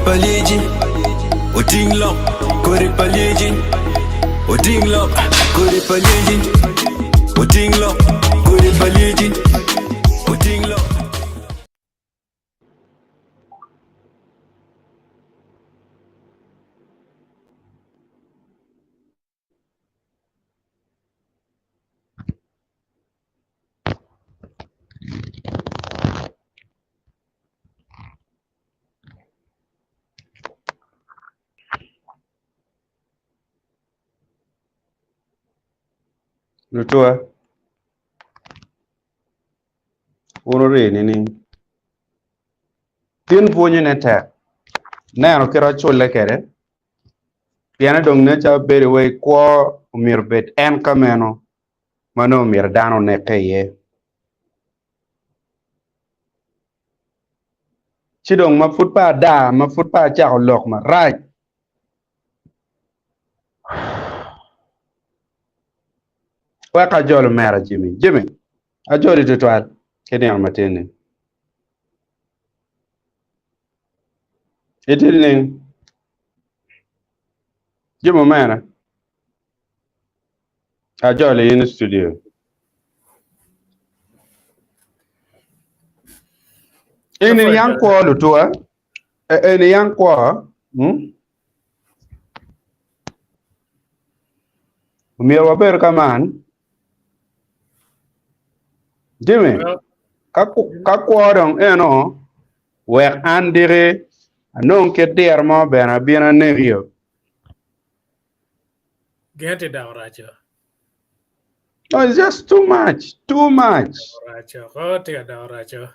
pa lyeci oting lok Kodi pa lyeci oting lok Kodi pa lyeci oting lok Kodi pa lyeci oting lok. Lutua, wun wuri nining? Tin pwonyone tek, ineno kit aculle kwede. Pien dong nen calo bedo wai kwo omyero obed en ka meno ma nongo myero dano oneke iye. Ci dong ma pud pe ada ma pud pe acako lok marac wek ajol omera Jimmy. Jimmy, ajoli tutwal ki nino matin-ni. Itye nining? Jami omera. Ajoli in i studio. Eni yang kwo lutua. Eni yang kwo. Hmm? Omyero wabedo ka man. Jimmy, ka kwo dong eno, wek an diki anong kit diro mo bene abin anekio. Gin tye doko raco. No, it's just too much, too much. Raco, ko tye ka doko raco.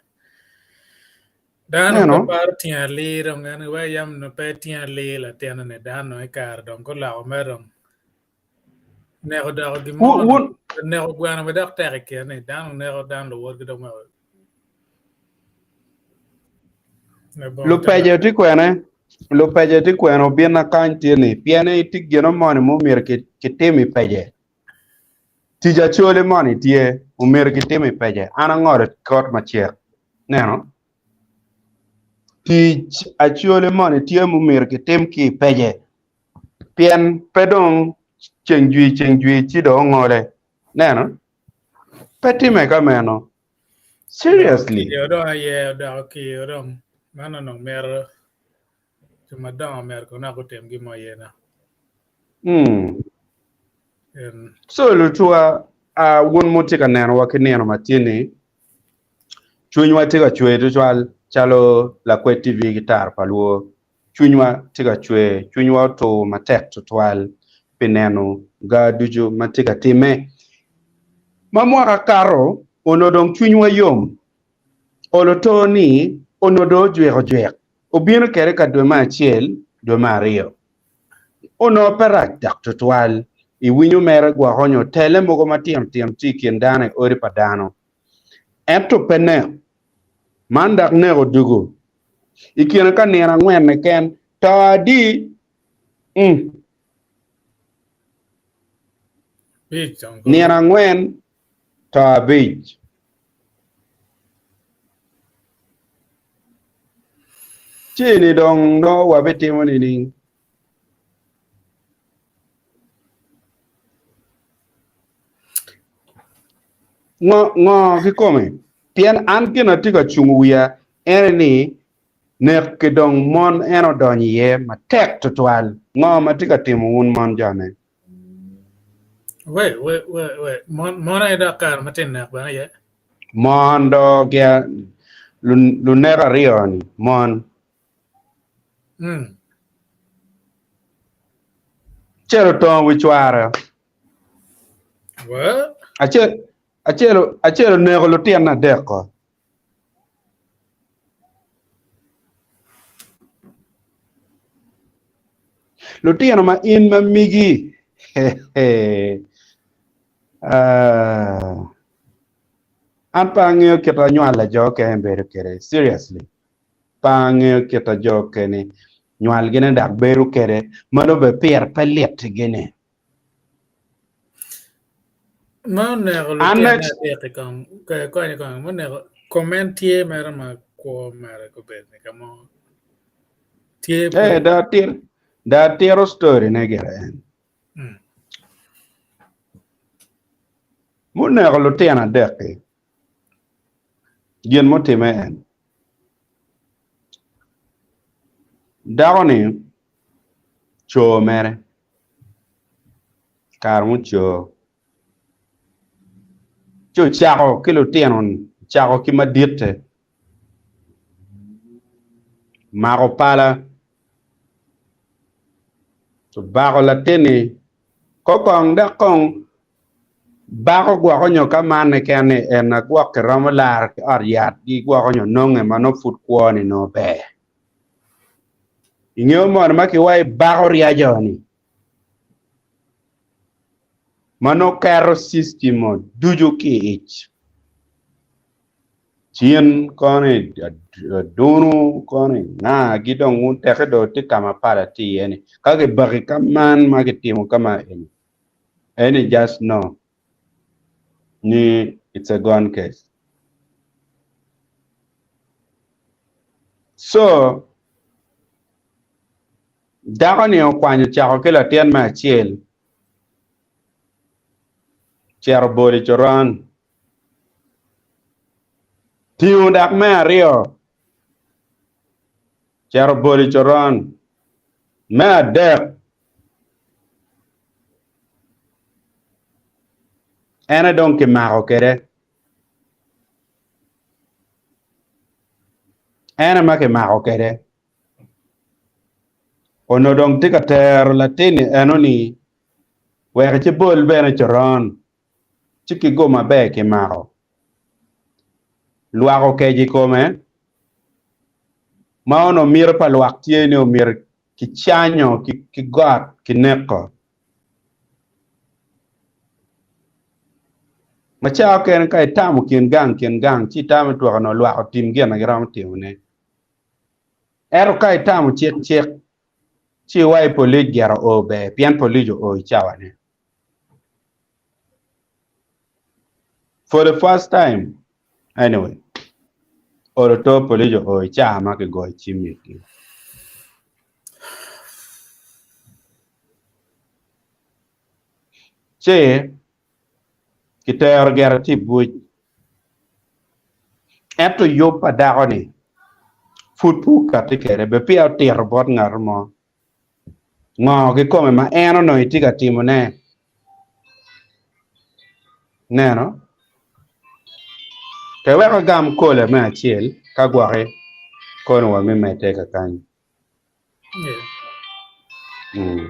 Dano pe paro tingo alir dong en wek yam no pe tingo alir latinne ni dano i kare dong guloko mere dong neko doko gin mo neko gweno be dok tek i kine ni dano neko dano luwotgi dong weko Lupece tye kwene? Lupece tye kwene obinna kany tye ni pien tye gino moni ma omyero kitim i pece. Tic acoli moni tye omyero kitim i pece. An angolo kot macek. Neno? Tic acoli moni tye ma omyero kitim ki i pece. Pien pe dong ceng jwi ceng jwi ci dong ongole. Neno? Pe time ka meno. Seriously. Kiyo dong aye odoko kiyo dong man onongo mito jo madongo myero kono gutim gin mo iye no. Mm. So lutua uh, wun mutye ka nenowa ki nino matye-ni, cwinywa tye ka cwer tutwal calo Lakwed TV ki Tara pa Lwo. Cwinywa tye ka cwer, cwinywa otur matek tutwal pi neno ga ducu ma tye ka timme. Ma mwaka kato, onongo dong cwinywa yom. Olo to ni onongo dong ojwiko jwik, obino kwede ka dwe me acel, dwe me aryo. Onongo pe rac dok tutwal. Iwinyo mere gwoko nyo tele mogo matino tino tye i kin dano i odi pa dano. Ento pe nek. Man dok neko dugu. I kine ka nino angwen keken, to adi? Mm. Nino angwen, to abic. Ci ni dong nongo wabitimo nining? Ngo, ngo kikome? Pien an gin atye ka cungo wiya ene ni nek ki dong mon en odonyo iye matek tutwal. Ngo ma tye ka timo wun mon jone? Wait, wait, wait, wait. Mon, mon aye dok kare ma tye nek bene aye. Mon do gia lunek aryo-ni, mon. Mm. Acel otongo wi cware. What? Acel, acel, acel oneko lutino adek-ko. Lutino ma in ma migi Ah. An pe angeyo kit anywal a jo okene bedo kwede seriously pe angeyo kit a jo okene nywal gine dok bedo kwede ma nongo bene pire pe lit gine. Ma oneko An lutino me adek-ki kong konyo kong ma oneko comment tye mere ma kwo mere gubedo ni ka mo. Tye Eh, da tir da tiro story ne gire en. Mm. Muneko lutino adek-ki, gin mutime en. Dako-ni co mere, kare muco, ci ocako ki lutino ocako ki maditte, omako pala obako latinni kokong dok kong bako gwoko nyo ka man keken ni en agwok kiromo laro ki ot yat gigwoko nyo nonge ma nongo pud kwo ni nongo ber. Ingeyo mono ma kiwaco bako ryaco ni ma nongo keto system ducu ki i ic. Cin kono adunu kono nga gi dong teke dong tye ka ma pala tye iye ni ka kibaki ka man ma kitimo ka ma eni eni just know ni it's a gone case. So dako-ni okwanyo cako ki latin me acel ocito bolo i coron Tingo dok me aryo cito bolo i coron, me adek en aye dong kimako kwede, en aye ma kimako kwede onongo dong tye ka tero latin-ni enoni wek ecibol bene i coron. ci ki go maber kimako. Lwak okeco i kome ma onongo miti pa lwak tye ni omyero kicanyo ki got kineko. Ma cawa okene ka itamo kin gang kin gang ci itamo ni twak onongo lwak otim gin ma giromo timone. Ento ka itamo cik cik ci iwaco polic gire oo ber pien polic oo i cawane. For the first time, anyway, olo to police o i caa ma kigoyo cim itgi. Ci kitero gire ci i buc. Ento yub pa dako-ni pud pe okatti kwede bene peya otito bot ngat mo. Ngo kikome ma en onongo etye ka timone? Neno, pe wek agam kola me acel ka gwoki kono wa me medde kakany. Yeah. Mm.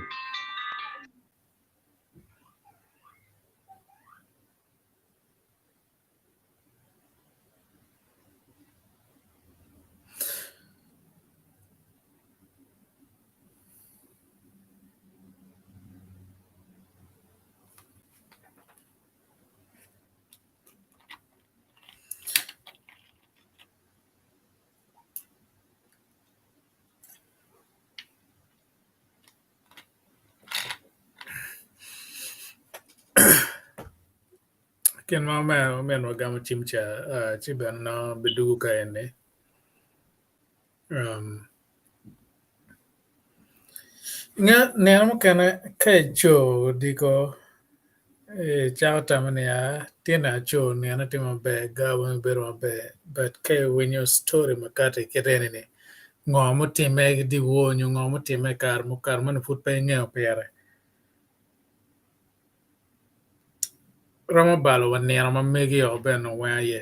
Kit ma ominwa gamo cim ca ci bene nongo bidwogo ka eni nino mukene ka ico odiko icako tamo ni tin aco nino tye maber gar weng obedo maber but ka iwinyo story makato kit eni-ni ngo mutimme ki dyewor nyo ngo mutimme i kare mukato ma nongo pud pe ingeyo pire. Romo balo wa nino ma megi o bene weng aye.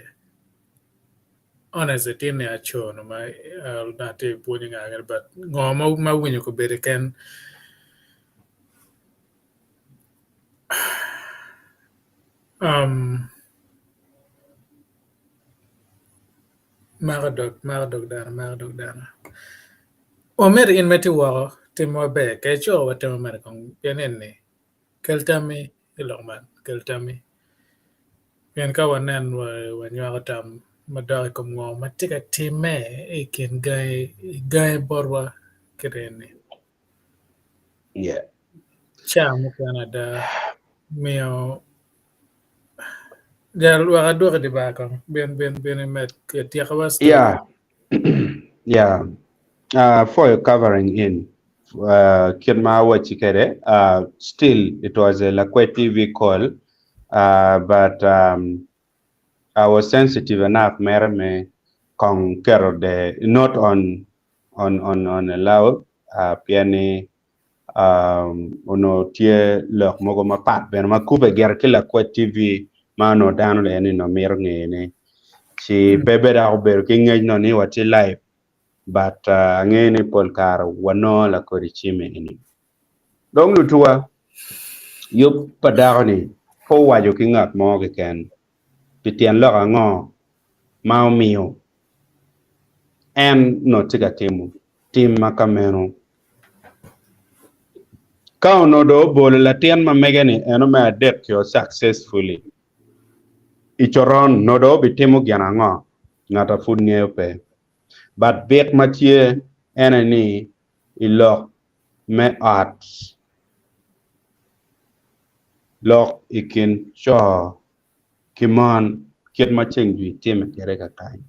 Honestly tin ni aco no ma atye ka pwonyo nga kene but ngo ma awinyo kobedo keken mako dog mako dog dano mako dog dano. Omyero in ma itye woko tim maber ka ico wa temo mere kong pien eni Kel tammi i lok man, kel tammi. Pien ka wanen wanywako tam madok i kom ngo ma tye ka timme i kin gangi, i gangi botwa kit eni. Yeah. Ca mukene ada miyo jal wek adwoki di bar kong bin bin bin imed tyeka wa story. Yeah. yeah. Uh, for your covering in, uh, kit ma awacci kwede, uh, still it was a Lakwed TV call, uh, but um, I was sensitive enough mere me kong keto the not on on on on a loud uh, pien ni um, onongo tye lok mogo mapat bene ma kubbe gire ki Lakwed TV ma onongo dano eni onongo mito ngeyone. Ci pe bene dok obedo ki ngec no ni watye live but uh, angeyo ni pol kare wanongo lakodi cim eni. Dong lutuwa, yub pa dako-ni pe owaco ki ngat mo keken pi tyen lok ango ma omiyo en onongo tye ka timo tim ma ka meno. Ka onongo dong obolo latin ma mege-ni eno me adek-ki successfully i coron, onongo dong obitimo gin ango? Ngat a pud ngeyo pe. But bik ma tye en aye ni i lok me ot, lok i kin co ki mon kit ma ceng jwi time kwede kakany.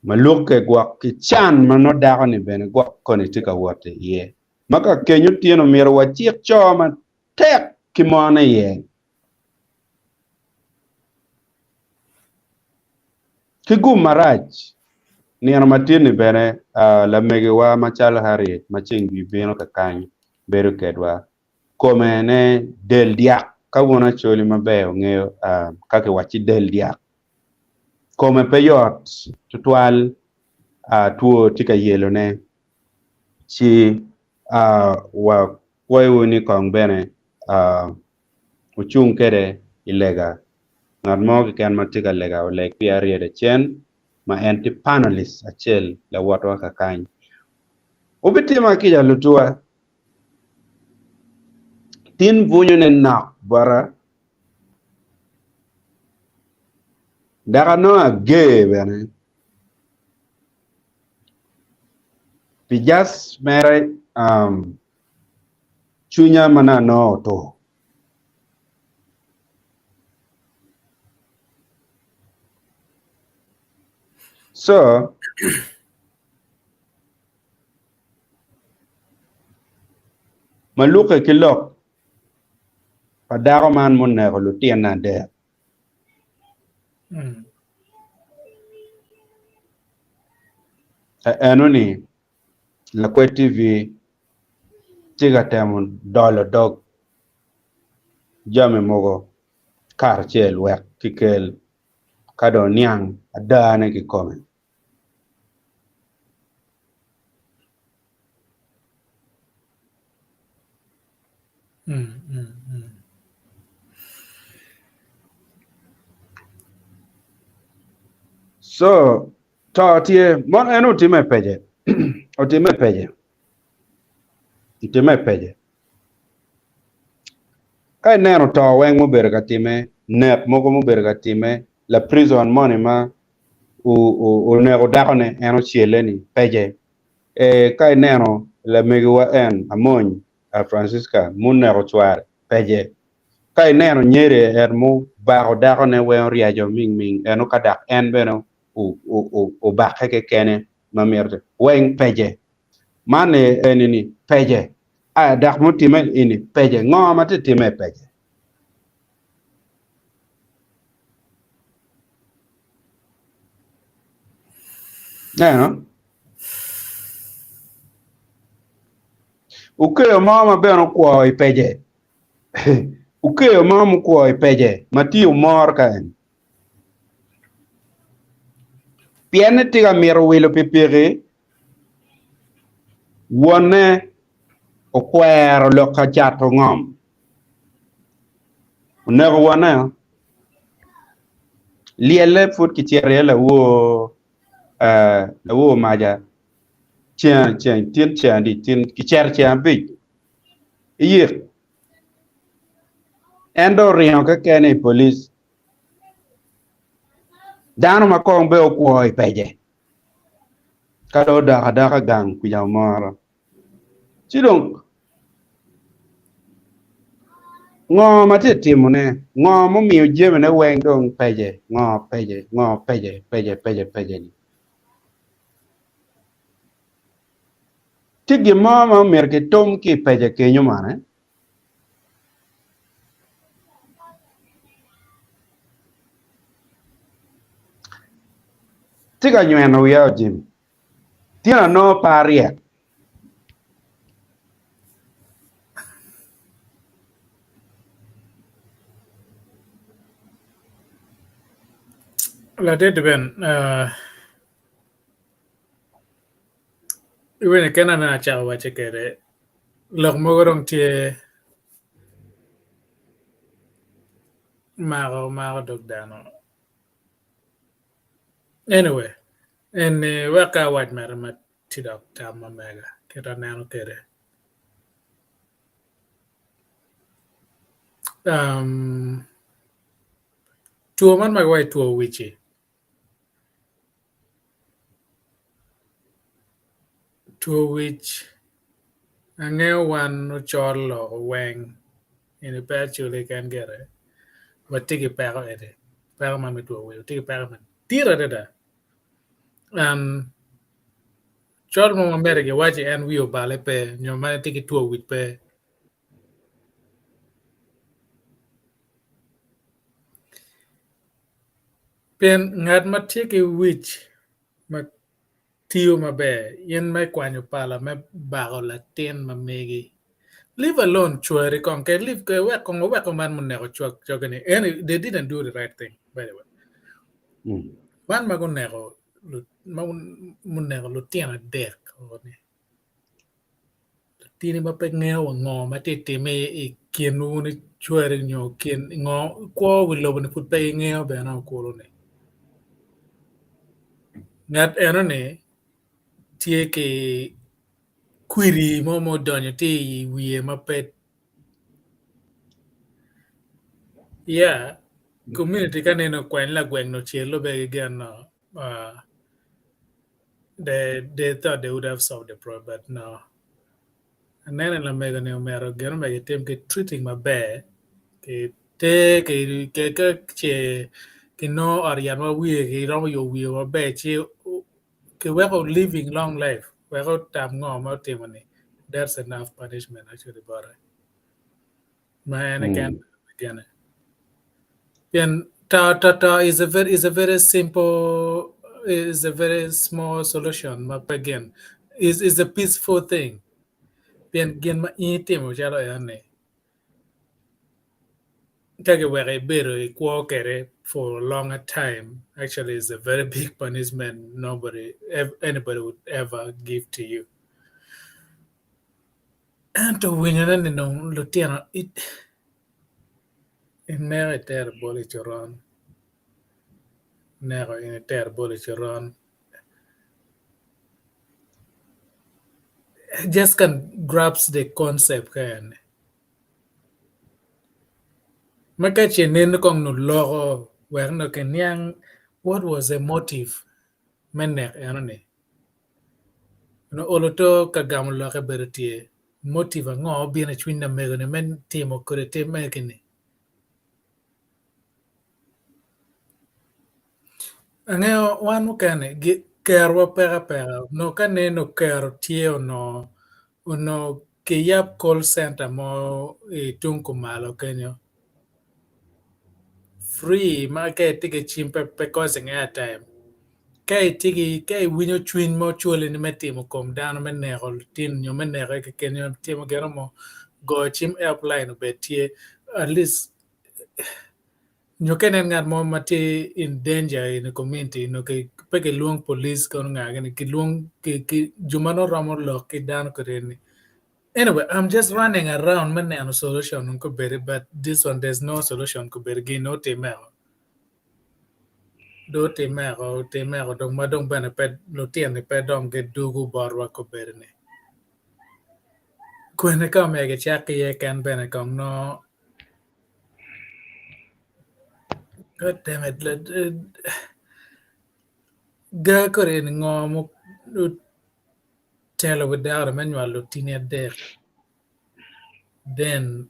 Ma lukke gwok ki can ma nongo dako-ni bene gwok koni tye ka wot iye. Ma ka kenyo tyen omyero wacik co matek ki mon iye. Ki gum marac, nino ma tin-ni bene lamegiwa macalo Harriet ma ceng jwi bino kakany bedo kedwa, kome ne del dyak. Ka wun Acholi maber wungeyo ka kiwacci del dyak, kome pe yot tutwal, two tye ka yelone ci wakwayowu ni kong bene wucung kwede i lega. Ngat mo keken ma tye ka lega oleg pi Harriet Acen ma en tye panelist acel lawotwa kakany. Wubitima kica lutuwa, tin bwunyone nok bota dok anongo ager bene pi just mere cwinya ma nongo anongo otur. So, ma lukke ki lok pa dako man muneko lutinne adek. Eno-ni Lakwed TV tye ka temo dolo dog jami mogo karacel wek kikel ka dong oniang adane kikome. So To tye, mono en otimme i pece, otimme i pece, otimme i pece. Ka ineno to weng mubedo ka timme, nek mogo mubedo ka timme, la prison moni ma oneko dakone en ocelle ni pece. E, ka ineno lamegiwa en Amony Francisca muneko cware pece. Ka ineno nyere en mubako dakone weng oryeco ming ming eno ka dok en bene obakke kekene ma mito weng pece. Man eni ni pece. Aya dok mutime eni pece. Ngo ma tye time i pece? Neno? Okeyo mo ma bene okwo i pece. Okeyo mo mukwo i pece ma tye omor ka en. Pien ni tye ka mito wilo pikipiki, wonne okwero lok ka cato ngom. Oneko wonne o. Lyelle pud kicito iye lawor eh, lawor maca ceng ceng tin ceng adi tin kicito ceng abic iyik. En dong oringo kekene i polic. Dano ma kong bene okwo i pece ka dong odok adoka gang kwica omoro. Ci dong ngo ma tye timone? Ngo mumiyo jamine weng dong pece? Ngo pece? Ngo pece? Pece pece pece ni? Tye gin mo ma omyero kitum ki i pece kenyo mane? Tye ka nyweno wiya Ojim. Tyen anongo pe aryek. Ladit ben iwinyo kene aneno acako wacce kwede lok mogo dong tye mako mako dog dano anyway eni wek ka awac mere ma tye dok tam ma mega kit aneno kwede two man ma giwaco two wic-ci Two wic angeyo wan ocol loko weng eni pe acoli keken gire watye ki peko eni peko man me two wic watye ki peko madit adada col mo ma myero giwaci en wiye obale pe nyo ma en tye ki two wic pe. Pien ngat ma tye ki wic ma tiyo maber, in ma ikwanyo pala me bako latin ma megi, leave alone cwari kong ke leave ke wek kong oweko man muneko cwak cogi ni eni they didn't do the right thing by the way. Man ma guneko ma muneko lutino adek ni. Latinni ma pe ngeyo wa ngo ma tye ka timme i kinwu ni cwari nyo kin ngo kwo wi lobo-ni pud pe ingeyo bene kulu-ni ngat enoni tye ki kwidi mo ma odonyo tye i wiye ma pe ya komuniti ka neno okwany lagweng ni ocel be ki gin no They they thought they would have solved the problem but no. Aneno ni lamego ni omyero gin omyero gitim ki treating maber ki ter ki ki ka ce kinongo ot yat ma wiye kiromo yubo wiye maber ci kiweko living long life wek otam ngo ma otimo ni that's enough punishment actually bote. Ma en keken gene. Pien to to to is a very is a very simple is a very small solution ma pe gin is is a peaceful thing. Pien gin ma in itimo calo en ni ka kiweko ibedo ikwo kwede for a longer time actually is a very big punishment nobody anybody would ever give to you. Ento winyone ni dong lutino ineko itero bol i coron, ineko in itero bol i coron just can grasp the concept ka eni ma ka ce neno kong nongo loko wek nongo kiniang what was the motive me nek enoni. Onongo olo to ka gamo lokke bedo tye, motive ango obino i cwiny lamego-ni me timo kodi tim megi-ni? Angeyo wan mukene kerowa peke apeka onongo ka neno kero tye onongo onongo kiyab call center mo i tung kumalo kenyo free ma ka itye ki cim pe costing airtime ka itye ki ka iwinyo cwiny mo cwali ni me timo kom dano me neko lutino nyo me neke keken nyo timo gin mo go cim helpline obed tye at least Nyo ka inen ngat mo ma tye in danger in the community nyo pe kilwong police kono nga gini kilwong jo ma nongo romo lok ki dano kwede ni anyway I'm just running around me neno solution dong kobedi but this one there's no solution kobedi gin dong otimme o dong otimme o otimme o dong ma dong bene pe lutino-ni pe dong gidugo botwa kobedi ni kwene ka omyero gicak iye ken bene kong nongo God damn it. Ga kore ni ngo mo telo wi dako me nywalo lutini adek then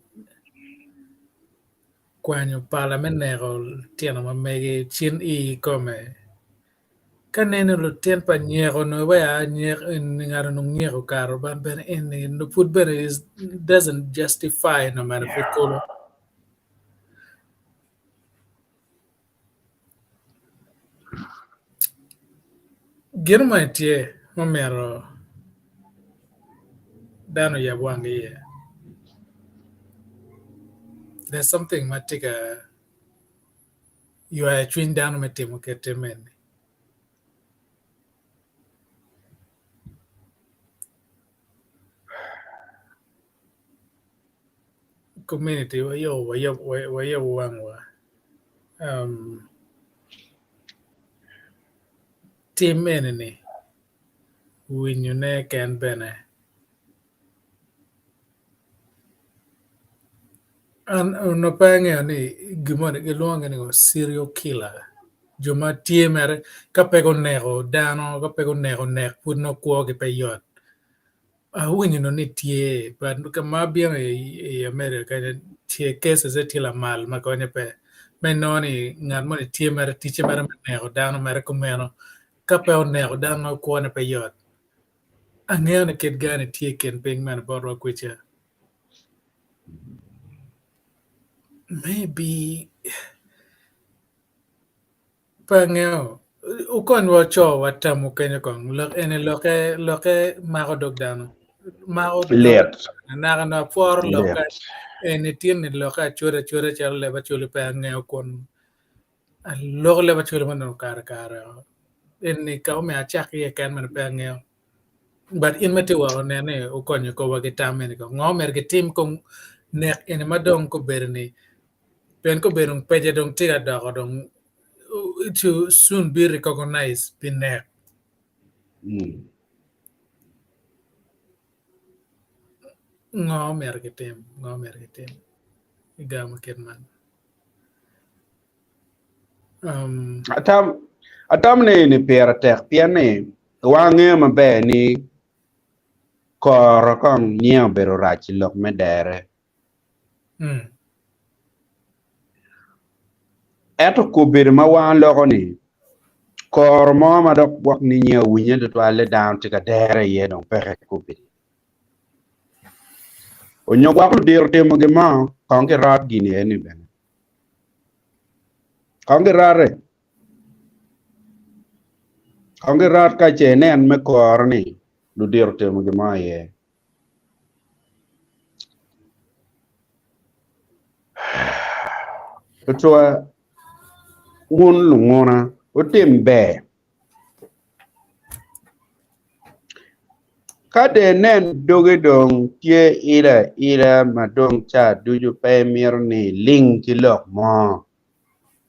kwanyo pala me neko lutino ma mege cin i kome. Ka neno lutin pa nyeko onongo iweko aa nyek ngat onongo nyeko okato ban bene eni pud bene is doesn't justify no mere pud kulu. Gin mo tye ma myero dano oyab wangi iye. There's something ma tye ka ywayo cwiny dano me timo kit tim eni. Community wayubo wangwa tim eni-ni winyone ken bene An onongo pe angeyo ni gin moni gilwongo ni ngo cereal killer jo ma tye mere ka pe guneko dano ka pe guneko nek pud nongo kwogi pe yot awinyo nongo ni tye but ka ma abino i America kenyo tye cases tye lamal ma konye pe ma inongo ni ngat moni tye mere ticce mere me neko dano mere kumeno ka pe oneko dano nongo kwone pe yot. Angeyo ni kit gani tye i kin piny mene botwa kwica. Maybe pe angeyo wukonywa wuco wa tamwu kenyo kong lok eni lokke lokke mako dog dano mako dog Lit. naka nongo apworo lokke Lit. eni tin ni lokke acoda acoda calo leb acoli pe angeyo kun aloko leb acoli ma nongo kare kare eni ka omiyo acak iye keken mene pe angeyo but in ma itye woko nen ni okonyo korwa ki tam eni kong ngo myero gitim kong nek eni ma dong kobedo ni pien kobedo dong pece dong tye ka doko dong it will soon be recognized pi nek. Ngo myero gitim ngo myero gitim i gamo kit man. Um, Atam, atam ni ni pire tek pien ni wangeyo maber ni koro kong nyinge obedo rac i lok me dere. mm, Ento kobedo ma wan loko ni koro mo ma dok gwok ni nyinge owinye tutwal ni dano tye ka dere iye dong peke kobedo. Onyo gwok ludiro timo gin mo kong girot gini eni bene. Kong girote. Kong girot ka ce inen me koro ni ludiro timo gin mo iye. Tutwa wun lunguna wutim ber. Ka de inen dogi dong tye ilo aila ma dong ca ducu pe imito ni iling ki lok mo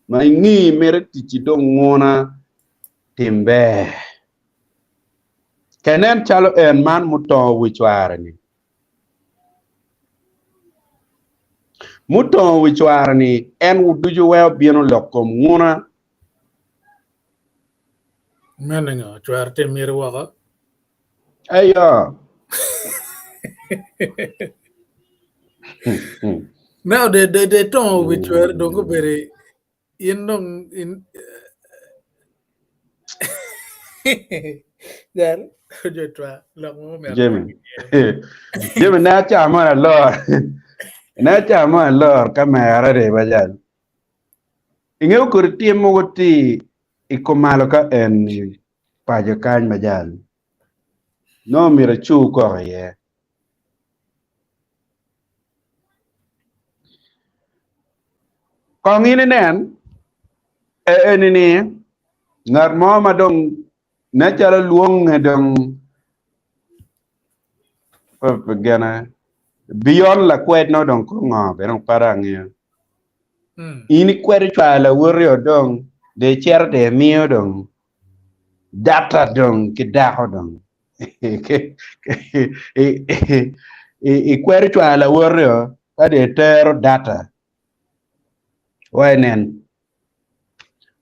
ma ingi mito ticci dong nguna, tim ber. Ka inen calo en man mutongo wi cware-ni, mutongo wi cware-ni en ducu weko bino lok kom nguna. Meno ngo cwero tim myero woko. Eyo. Now de de de tongo wi cwero dong obedo in dong in Jal jo twa lok mo myero Jimmy. Jimmy ne aca mo alor. Ne aca mo alor kamera de bajal. Ingeyo kodi tim mogo tye i kumalo ka en paco kany majal nongo myero ecur koko iye. Kong in inen eni ni ngat mo ma dong nen calo lwonge dong gene beyond lakwed nongo dong kong ngo bene dong pe dong angeyo. In ikwedo cwalo lawoti o dong dong icito dong imiyo dong data dong ki dako dong ikwedo cwalo lawoti o ka dong itero data wa inen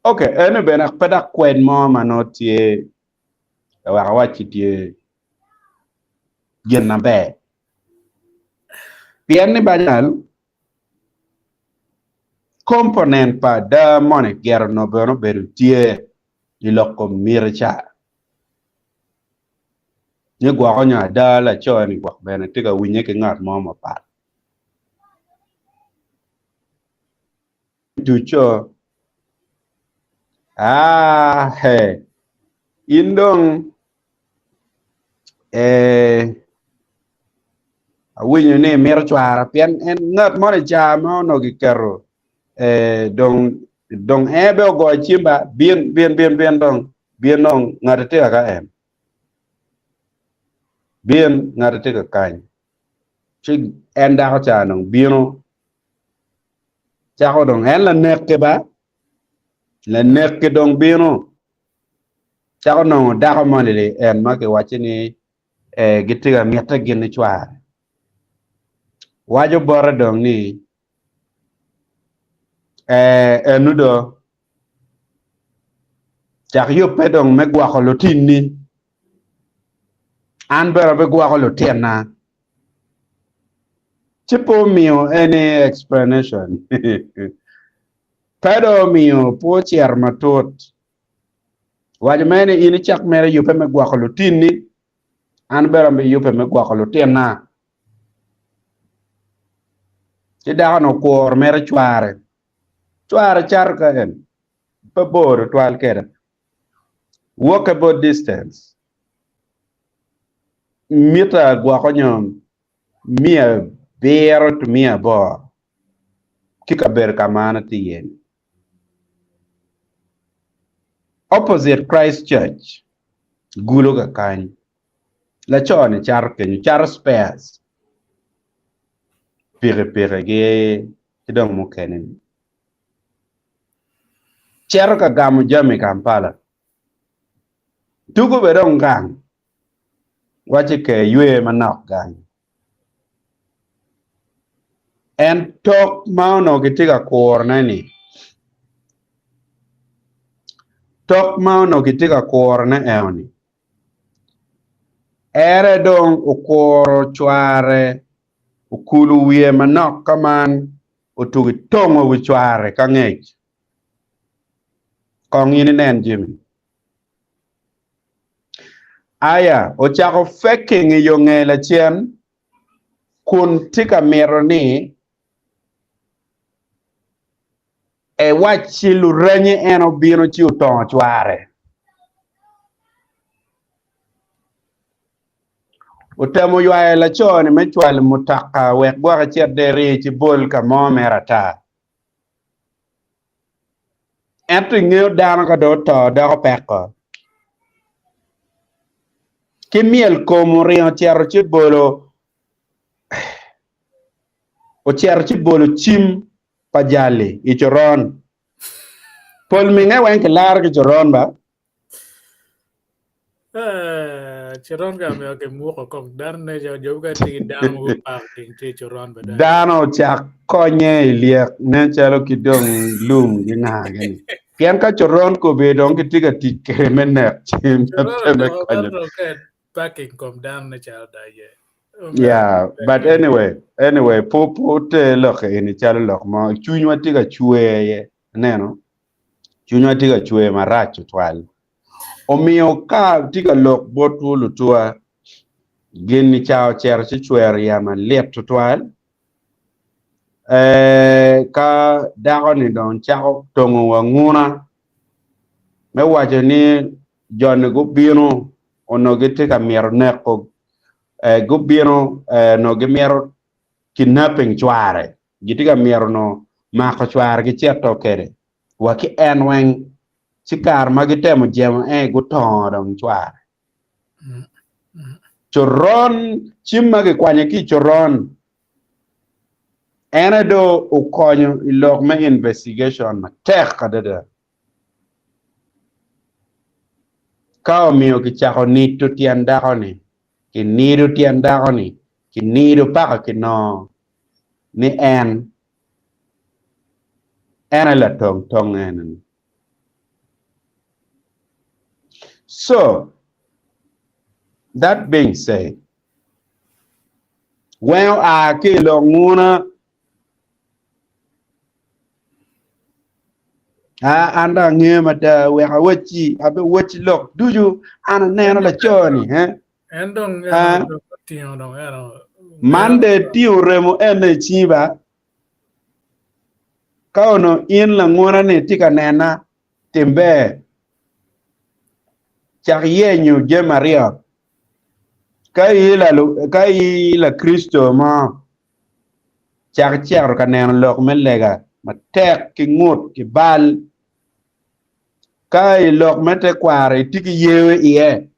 ok eno bene pe dok kwed mo ma nongo tye wek awacci tye gin maber pien ni banyal Komponent pa ada moni gire onongo bene obedo tye. I lok kom miti ca. Ni gwoko nyo ada laco-ni gwok bene tye ka winye ki ngat mo mapat. Tuco, Aa he, in dong ee awinyo ni imito cwara pien en ngat moni ca ma onongo kiketo ee dong dong en bene ogoyo cim ba bin bin bin bin dong bin dong ngati tye ka en bin ngati tye ka kany ci en dako ca dong bino cako dong en lanek-ki ba lanek-ki dong bino cako nongo dako moni li en ma kiwacci ni eh, gitye ka mitte gin ni cware waco bote dong ni eh, enu do cak yubbe dong me gwoko lutinni an bene abigwoko lutinna ci pe omiyo any explanation pe dong omiyo pe ocito matut Waco mere ni in icak mere yubbe me gwoko lutinni, an bene abiyubbe me gwoko lutinna. Ci dako-ni okuro mere cware, cware cato ka en pe bor tutwal kwede, walkable distance, mita gwoko nyo miya abiro to miya aboro ki kabedo ka ma an atye iye-ni. Opposite Christ Church, Gulu kakany, laco-ni cato kenyo, cato spares, pikipiki ki dong mukene-ni. Cito ka gamo jami i Kampala, tugo bene dong gang, wacci ke ywe manok gang. En tok ma onongo kitye ka kurone-ni, tok ma onongo kitye ka kurone eno-ni, ere dong okuro cware okulo wiye manok ka man otugi tongo wi cware ka ngec. Kong in inen jami. Aya ocako faking i yo nge lacen kun tye ka mito ni ewacci lurenye en obino ci otongo cware. Otemo ywayo laco-ni me cwalo mutoka wek gwok ecit deri ci bol ka mo mere ata. Ento ingeyo dano ka dong oto doko peko. Ki myel kom oringo ocito ci bolo ocito ci bolo cim pa jali i coron. Pol minge weng kilaro ki coron ba. Coron ka omiyo kimuko kong dano ne jo jo mukene tye ki dano mogo parking tye i coron bene. Dano ocak konye i lyek nen calo ki dong lum ki nga gini. Pien ka coron kobe dong kitye ka tic kwede me nek cen Coron pe me odoko konyo. weko ka parking kom dano ne calo da iye. Yeah, but anyway, anyway, pu pu te lok eni calo lok mo cwinywa tye ka cwer iye. Ineno? Cwinywa tye ka cwer marac tutwal. Omiyo ka atye ka lok botwu lutuwa, gin-ni ca ocito ci cwero iya malit tutwal. Ee, ka dako-ni dong cako tongo wanguna me waco ni jo-ni gubino onongo gitye ka mito neko, ee, gubino ee, onongo gimito kidnapping cware, gitye ka mito onongo mako cware gicito kwede wa ki en weng. Ci kare ma gitemo jemo en gutongo dong cware. Coron, cim ma gikwanyo ki i coron, en aye dong okonyo i lok me investigation matek adada. Ka omiyo kicako nido tyen dako-ni, kinido tyen dako-ni, kinido paka kinongo ni en En aye latong tong eno-ni. So, that being said, weng oa ki i lok nguna. Ah, an dong angeyo mada, wek awacci, abewacci lok ducu. An aneno laco-ni, eh? En dong en Ah. dong otingo dong en Man de itingo remo ene i cingi ba. Ka onongo in langona-ni itye ka nena, tim ber. Cak yenyo jami aryo. Ka i ka i Lakricito mo, cak icito ka neno lok me lega matek ki ngut ki bal. Ka i lok me tekwaro itye ki yewe iye,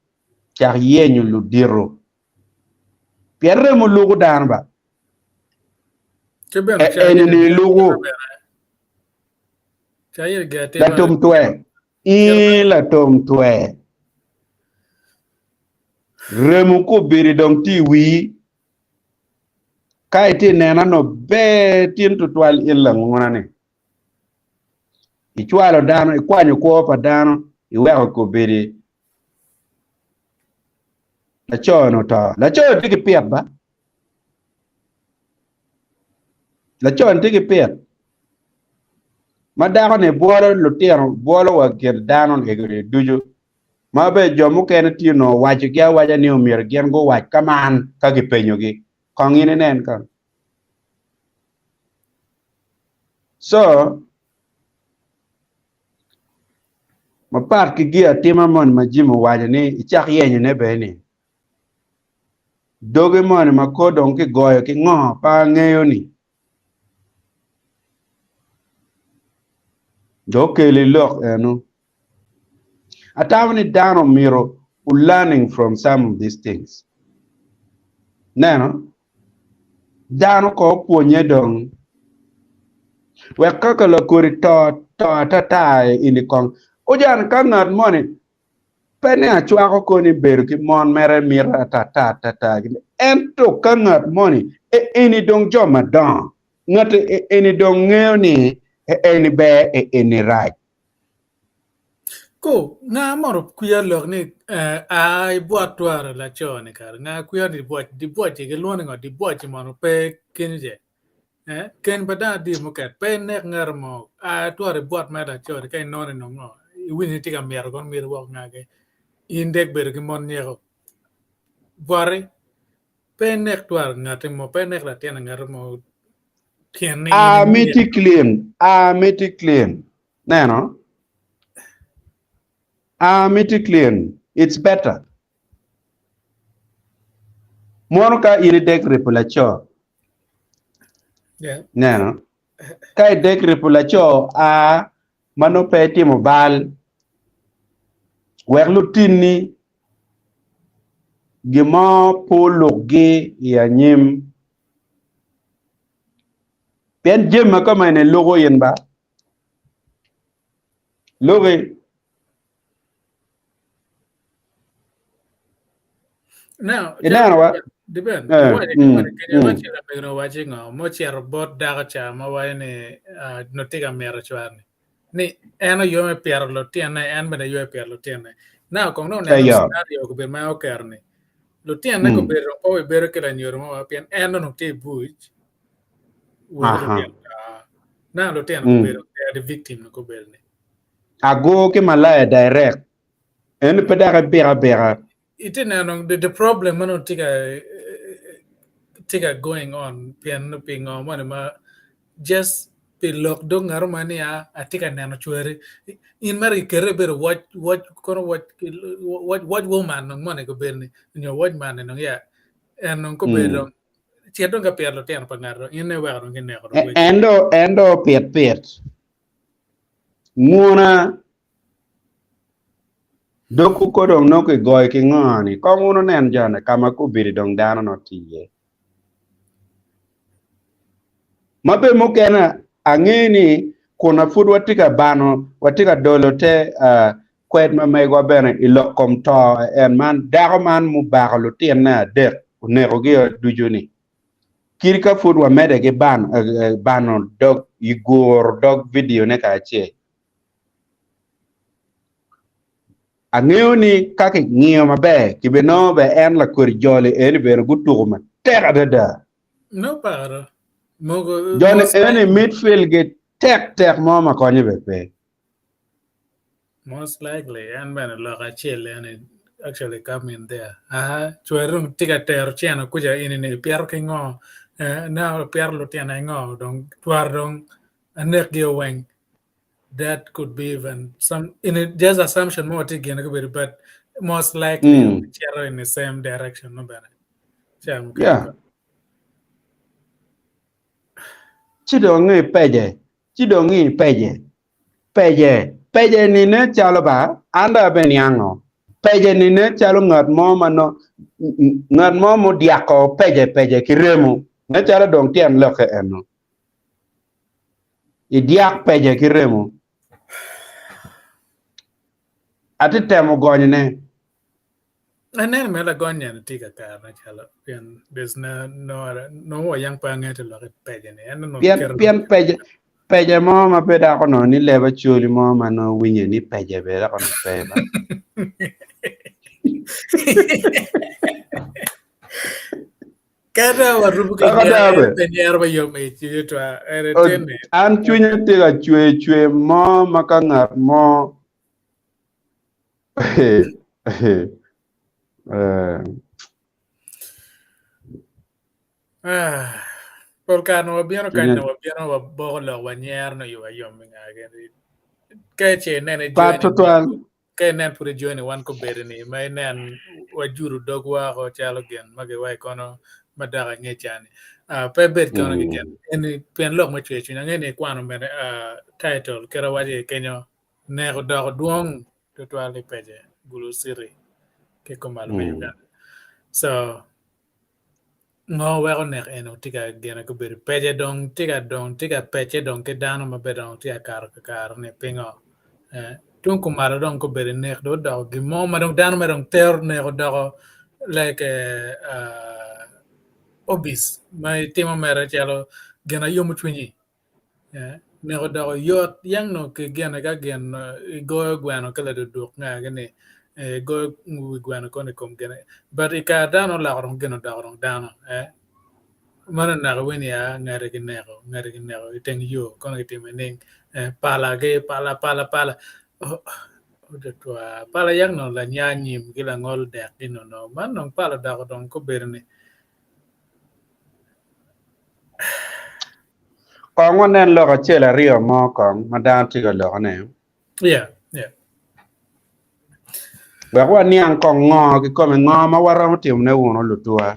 cak yenyo ludito. Pien remo luko dano ba. Eni-ni luko. Latum twer. Ii latum twer. Remo kobedi dong tye i wii. Ka itye nena no ber tin tutwal in languna ni. Icwalo dano, ikwanyo kwo pa dano, iweko kobedi laco-ni oto. Laco-ni tye ki pit ba. Laco-ni tye ki pit ma dako-ni bwolo lutino, bwolo wa gin dano ego-ni ducu ma bene jo mukene tye onongo wacogi awaca ni omyero gin guwac ka man ka kipenyogi. Kong in inen kong. So, Mapat ki gin atima moni ma Jim owaco ni icak yenyone bene ni, doge moni ma kor dong kigoyo ki ngo pe angeyo ni dong okeli lok eno. Atamo ni dano myero u learning from some of these things. Neno? Dano ko opwonye dong wek ka ka lakodi to to atata ini kong ojan ka ngat moni pe ni acwako koni bedo ki mon mere mito atata atata ento ka ngat moni e eni dong jo madongo ngat e eni dong ngeyo ni e eni ber e eni rac. Ku, nga mono kwiya lok ni a ibwot twero laco ni kara nga kwiya ni dibwoc dibwoc-ci gilwongo ni ngo dibwoc-ci mono pe kenyo ce eh keny pa dano adi muket pe inek ngat mo a twero ibwot mere laco ni ka inongo ni nongo iwinyo ni itye ka mito kono myero iwok ngagi in dek bedo ki mon nyeko bwoti pe inek twero ngati mo pe inek latin ngati mo pien ni in A miti clean, a miti clean. Neno? A miti clean. It's better. Mono ka in idek ripo laco. Yeah. Neno? Ka idek ripo laco, a ma nongo pe itimo bal, wek lutinni gin mo pe olukgi i anyim. Pien jami ma kama eni luko in ba. Luki. Now, Ineno wa? Depend. Eh, Waco mm, waco kenya mm. ma ci lamegino waco ngo mo cito bot dako ca ma waco ni ah, nongo tye ka mito cwar-ni. Ni en oyo me pito lutinne, en bene oyo me pito lutinne. Now kong dong oneno Eyo. scenario obedo ma en oketo ni lutinne Mm. kobedo dong pe obedo ki lanyodo mo pien en onongo tye i buc weko Aha. lutino ah, now lutino Mm. kobedo they are the victim kobedo ni. Ago ki malaya direct. En pe dok ibika abika. Ite neno the, the problem ma nongo tye ka tye ka going on pien pi ngo moni ma just pi lok dog ngato ma ni a atye ka neno cweri in mere ikete ibedo watch watch kono watch watch watch woman nong moni kobedo ni nyo watch man ni nong ya en nong kobedo Mm. dong cit dong ka pito lutino pa ngato in iweko dong kineko dong E- weci. En do en do pit pit. Nguna dog ko dong nongo kigoyo ki ngo ni kong wun wunen jone ka ma kobedi dong dano nongo tye iye. Ma be mukene ange ni kun na pud watye ka bano watye ka dolo te uh, kwed ma megwa bene i lok kom to en man dako man mubako lutinne adek onekogi ducu ni kadi ka pud wamede ki ban, uh, bano dog i guro dog video ne kacel Angeyo ni ka kingiyo maber, kibinongo bene en lakodi joli eni bene gutuko matek adada. No paro. Mogo Joni most eni likely. midfield gi tek tek mo ma konye bene pe. Most likely en bene lok acel en actually come in there. Aha, cwer dong tye ka tero cene kuca ini ni ipito ki ngo? Eh, na ipito lutino ingo? Dong twero dong anekgi weng. That could be even some in a, just assumption mo tye gine gubedo but most likely mm. cito in the same direction no bene. Yeah. Ci dong i pece, ci dong i pece. Pece, pece ni nen calo ba, an dong abe niango. Pece ni nen calo ngat mo ma no, ngat mo mudyako pece pece ki remo. Nen calo dong tyen lokke eno. Idyak pece ki remo. Atye temo gonyone. Aneno mere lagony eni tye kakare calo pien there's no no other no wa yang pe angeyo te lok i pece ni en onongo Pien keto pien pece pece mo ma pe dok onongo ni leb acholi mo ma nongo winye ni pece bene dok onongo pe ba. Kede warubo ki Dok ada nyero be. pe nyero ba yom ic twa ere Od- tene An cwinya tye ka cwer cwer mo ma ka ngat mo Ah, pol kare nongo wabino kany nongo wabino waboko lok wanyero nongo iwa yom i nga keni. Ka ce inene Pat join tutwal. ka inen pud ijoin wan kobedo-ni ma inen wajudo dogwa oko calo gin ma giwaco kono ma dok angec cani. Ah, pe bed kono ki gin. Eni pien lok me cwer cwiny. Angeyo ni ikwano bene ah, title kit awaco iye kenyo Nek odoko dwong tutwal i pece Gulu City ki kumalo me Uganda. So ngo weko nek eno tye ka gine gubedo pece dong tye ka dong tye ka pece dong ki dano ma bene dong tye ka kato kakare ni pingo? Eh, tung kumalo dong gubedo nek dong odoko gin mo ma dong dano ma dong tero nek odoko like eh, uh, hobbies ma itimo mere calo gin ayomo cwinyi. Neko doko yot yang nongo ki gine ka gin igoyo gweno ki laduduk nga gini igoyo wi gweno kono i kom gine but i kare dano oloko dong gin odoko dong dano meno naka iwinyo ya ngati kineko ngati kineko i teng yo kono kitimo nining pala ki pala pala pala pala yang nongo lanya nyim ki langol dek gin ono man dong pala odoko dong kobedo ni. Kong wanen lok acel aryo mo kong ma dano tye ka lokone. Yeah, yeah. Wek waniang kong ngo kikome ngo ma waromo timone wunu lutuwa.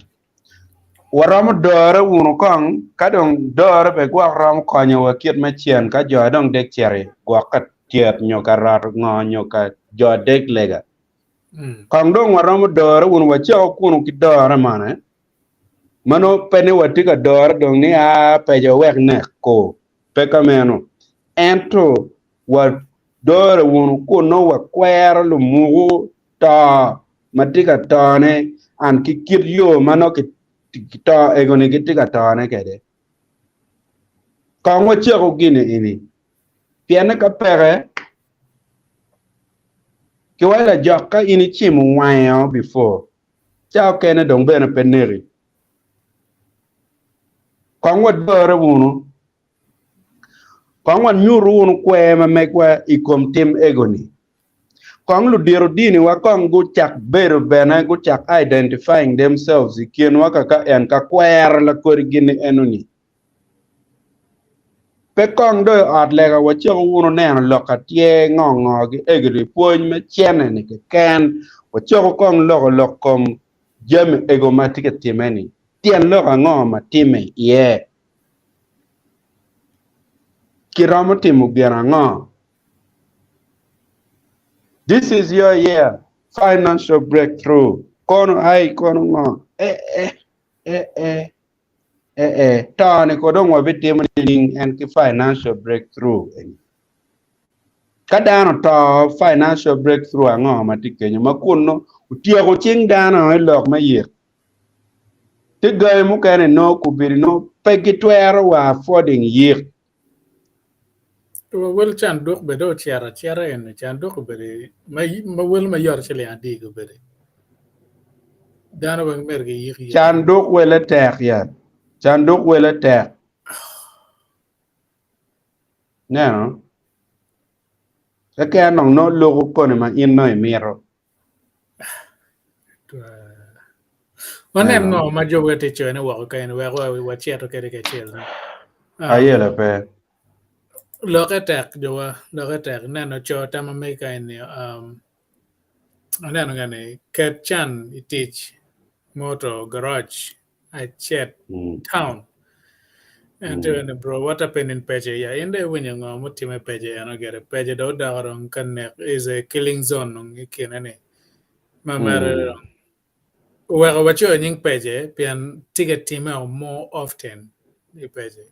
Waromo dore wunu kong ka dong dore be gwok romo konyowa kit me cen ka jo dong dek cito gwok ka tyet nyo ka roto ngo nyo ka jo dek lega. Mm. Kong dong waromo dore wunu wacako kunu ki dore mane. Ma nongo pe ni watye ka dore dong ni aa peco wek nek ko, pe ka meno. Ento wadore wunu kun nongo wakwero lumuku to ma tye ka tone and ki kit yo ma nongo ki to ego-ni gitye ka tone kwede. Kong wacako gini eni, pienne ka peke, kiwaco lajok ka in icimo wange before, Ca okene dong bene pe neki. Kong wadore wunu. Kong wanyutu wunu kwer ma megwa i kom tim ego-ni. Kong ludito diniwa kong gucak bedo bene gucak identifying themselves i kinwa kaka en ka kwero lakodi gin-ni eno-ni. Pe kong dong i ot lega wacako wunu neno lok atyer ngo ngo ki egoni pwony me cene ni keken wacako kong loko lok kom jami ego ma tye ka time ni tyen lok ango ma time iye kiromo timo gin ango this is your year financial breakthrough kono ai kono ngo eh eh eh eh Ee, to-ni ko dong wabitimo nining en ki financial breakthrough eni? Ka dano oto, financial breakthrough ango ma tye kenyo ma kun nongo otyeko cing dano i lok me yik? Tye gangi mukene nongo kubedi nongo pe gitwero wa affording yik. Wa wel canduk bene dong ocito acita eni, canduk obedo ma wel mayot ciling adi obedo? Dano weng myero giyik yik. Canduk wele tek ya. Canduk wele tek. Neno? Keken dong nongo loko koni ma in nongo imito. Wanen ngo ma Job tye coyone woko kene wek wacito kwede kacel. Ayela pe. Lokke tek jowa, lokke tek. Neno co tam ma megi ka eni um, aneno nga ni ket can i tic moto garage acet town. Ento eni bro, what happened in Pece? Ya in dong iwinyo ngo mutimme Pece eno gire. Pece dong odoko dong ka nek is a killing zone dong i kine ni. Ma mere dong oweko wacoyo nying Pece pien tye ka timme o more often i Pece.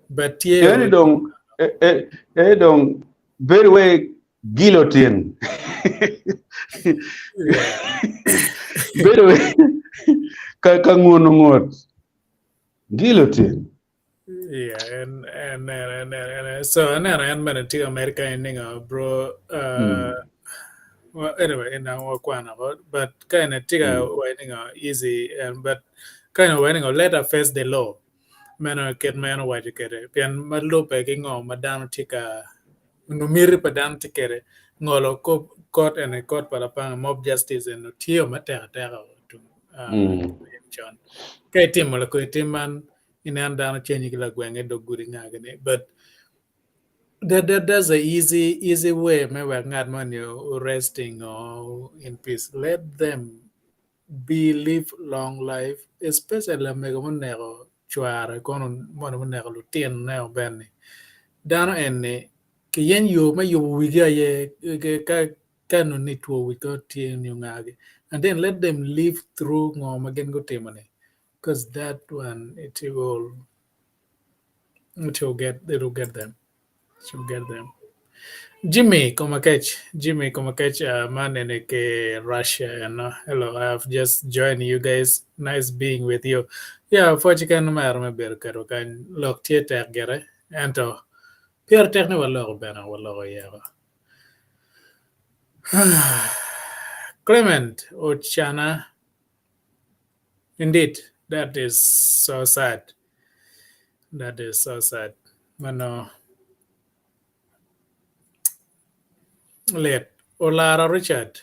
But tye Eni dong eni dong bedo wai guillotine. Bedo ka ka nguno ngut. Guillotine. Yeah, en en en en en so aneno en bene tye America en ningo bro uh, well, anyway en wakwano ko but ka en tye ka wa ningo easy and but ka en wa ningo let her face the law meno kit ma en owaco kwede pien ma lubbe ki ngo ma dano tye ka onongo miti pa dano tye kwede ngolo kop kot ene kot pa lapanga mob justice eno tye matek ateka tung con ka itimo lakodi tim man ineno dano cenyi ki lagweng i dog gudi nga gini but that, that, that's a easy easy way me wek ngat moni resting or in peace let them be live long life especially lamego muneko cware kono moni muneko lutinone bene dano eni kiyeny yo me yubo wigi aye ka ka nongo ni two wic kono tye nyo ngagi and then let them live through ngo ma gin gutimo ni because that one it will it will get it will get them it will get them Jimmy Komakech, Jimmy Komakech, uh, man in ke Russia. And uh, hello, I have just joined you guys. Nice being with you. Yeah, pwoc kan maro me bedo kwedwa kany lok tye tek gire ento pire tek ni waloko bene waloko yeko. Clement Ochana, indeed, that is so sad. That is so sad. Mano lit. Olara Richard,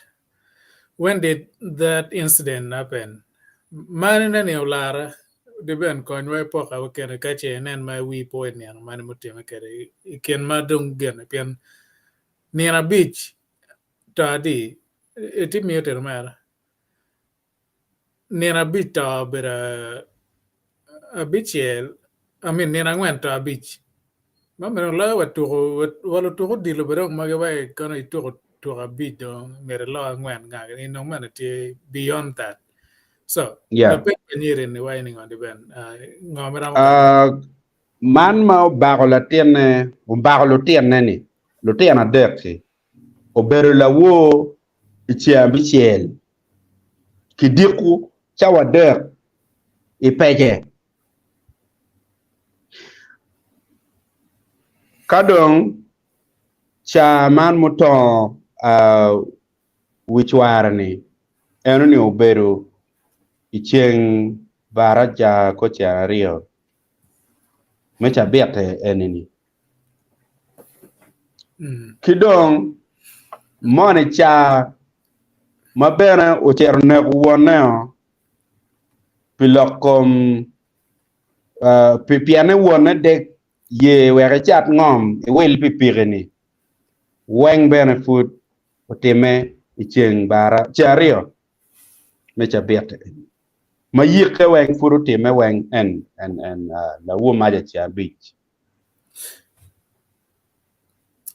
when did that incident happen? Mani neni Olara, di ben konywa ipoka wakene ka ce inen ma wi po i nino mani mutimme kwede i kin ma dong gene pien nino abic to adi iti miyo tero mere Nino abic to obedo abicel, I mean nino angwen to abic. Ma meno loyo wa tuko wa lutuk odilo bene dong magi wa kono ituko tuko abic dong myero ilo angwen nga gini nong meno tye beyond that. So Yeah. lapeny pa nyiri ni waco ni ngo di ben ngo ma iromo Uh, man ma obako latinne, obako lutinne-ni, lutino adek-ki, obedo lawor i ceng abicel kidiko cawa adek i pece. Ka dong ca man mutongo wi cware-ni, enoni obedo i ceng baraja kocel aryo me cabit-te eni-ni. Ki dong moni ca ma bene ocito neko wonne-o pi lok kom pienne wonne dek ye wek ecat ngom ewil pikipiki-ni weng bene pud otimme i ceng ceng aryo me cabit ma yikke weng pud otimme weng en lawor maca ceng abic.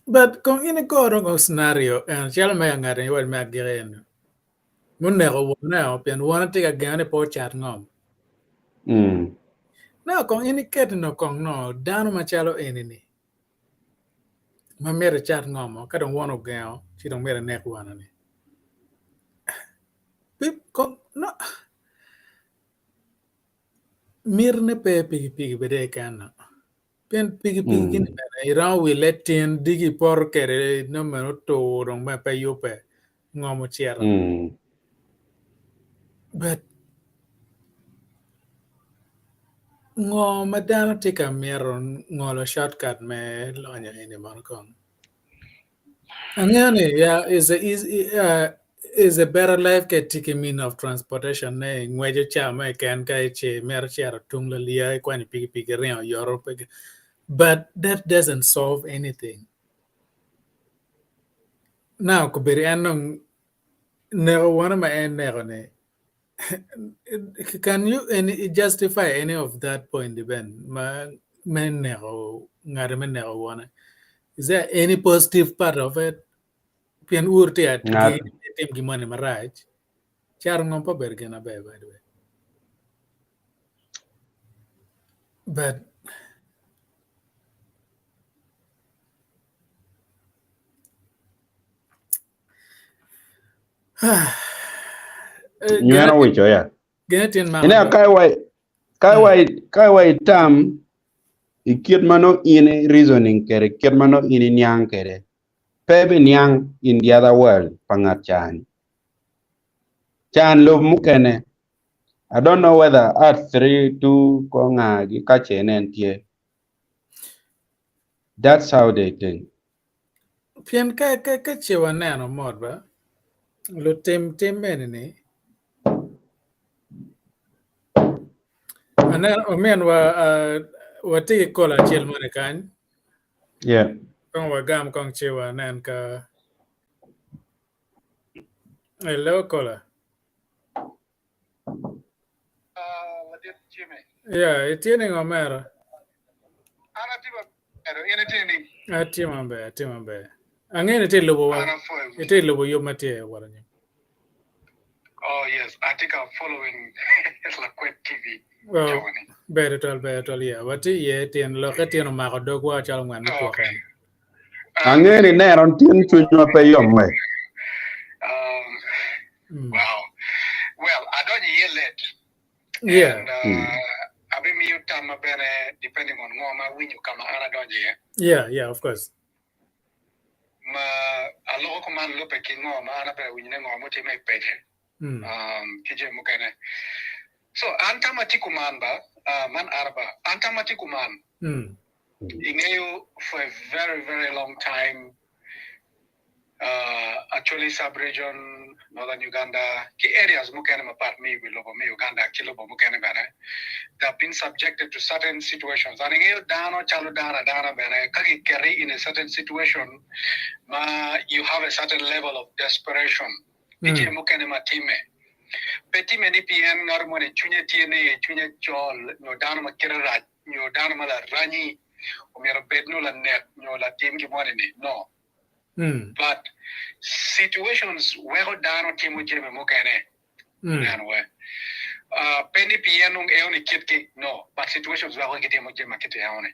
But kong in ikoro kong scenario en calo me ngat ni iwaco me agiki eni muneko wone o pien wone tye ka genge ni pe ocat ngom. Now kong in iket no kong no dano macalo eni ni ma myero ecat ngom o ka dong won ogengo ci dong myero enek wone ni. Kong no Mitine pe pikipiki bene keken pien pikipiki gini bene iromo wile tin diki ipoto kwede nongo bene otur dong bene pe yubbe ngom ocito but ngo ma dano tye ka mito ngolo shortcut me lonyo eni mono kong? Angeyo ni yeah, is a, is, uh, is a better life ka itye ki mean of transportation ne ingweco ca mo keken ka ice imito cito tung laliya ikwanyo pikipiki iringo oyoto pe but that doesn't solve anything. Now kobedo en dong neko wone ma en neko ni can you any justify any of that point ben ma me neko ngati me neko wone is there any positive part of it pien ur tye Ngat tim gin moni marac caro ngom pe obedo gin maber by the way but nyweno wico ya. Gin tin ma Ine kai wa kai wa kai wa itam i kit ma no in reasoning kede kit ma no in iniang kede pe bi niang in the other world pa ngat cani. Can lob mukene I don't know whether at 3 2 ko ngagi ka ce en tye. That's how they think. Pien ka ka ka ce waneno mot ba lutim tim eni ni aneno ominwa uh, watye ki kola acel moni kany Yeah. kong wagam kong ci wanen ka hello kola Ladit Jimmy. Yeah, itye ni ngo mera? An atye maber, in itye ni? Atye maber, atye maber. Angeyo ni itye lubo wa. Itye lubo yub ma tye wot anyim. Oh yes, atye ka following Lakwed TV. Oh, ber tutwal, ber tutwal, yeah. Watye iye tyen lokke tyen omako dogwa calo ngwen me kwok en. Angeyo ni neno tyen cwinywa pe yom we. Um, wow. Well, adonyo iye late. Yeah. And uh, abimiyo tamma bene depending on ngo ma awinyo ka ma an adonyo iye. Yeah, yeah, of course. Ma aloko kuman lubbe ki ngo ma an abedo awinyo ne ngo mutimme i pece Mm. um, ki jami mukene. So an tamma tye kuman ba, uh, man an ba, an tamma tye kuman. Mm. Ingeyo for a very very long time uh, Acholi sub-region, Northern Uganda, ki areas mukene mapat me i wi lobo me Uganda ki lobo mukene bene, they have been subjected to certain situations. And ingeyo dano calo dano adana bene, ka giketi in a certain situation ma you have a certain level of desperation, ki jami mukene ma timme. Pe timme ni pien ngat moni cwinye tye ni cwinye col nyo dano ma kite rac nyo dano ma laranyi omyero obed nyo lanek nyo latim gin moni ni no but situations weko dano timo jami mukene ineno we pe ni pien nongo eo ni kitgi no but situations weko gitimo jami ma kite eo ni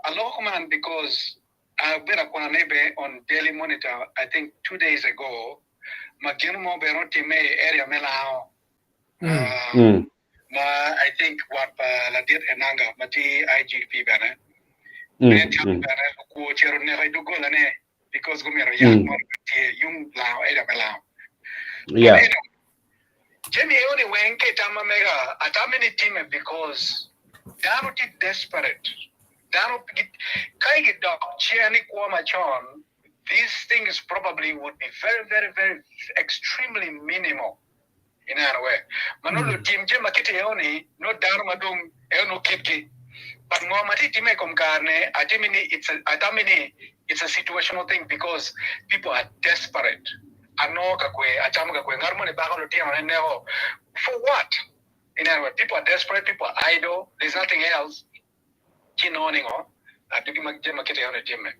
aloko kuman because abedo akwane be on daily monitor I think 2 days ago ma gino mo bene otime i area me Lango ma I think wat pa ladit Enanga ma tye IGP bene ne calo bene lukwo ocito oneko i dogolane because gumito yat mo ma tye yung Lango area me Lango. But anyway, jami eo ni weng ka itam ma mega atame ni time because dano tye desperate dano ka gidok cen i kwo macon these things probably would be very very very extremely minimal ineno we ma nongo lutim jami ma kite eo ni nongo dano ma dong eo nongo kitgi but ngo ma tye time i kom kare ni atimi ni it's a, atami ni it's a situational thing because people are desperate anongo ka kwe acamo ka kwe ngat moni bako lutino ne neko for what ineno we people are desperate people are idle there's nothing else ci nongo ni ngo adwogi ma jami ma kite eo ni timme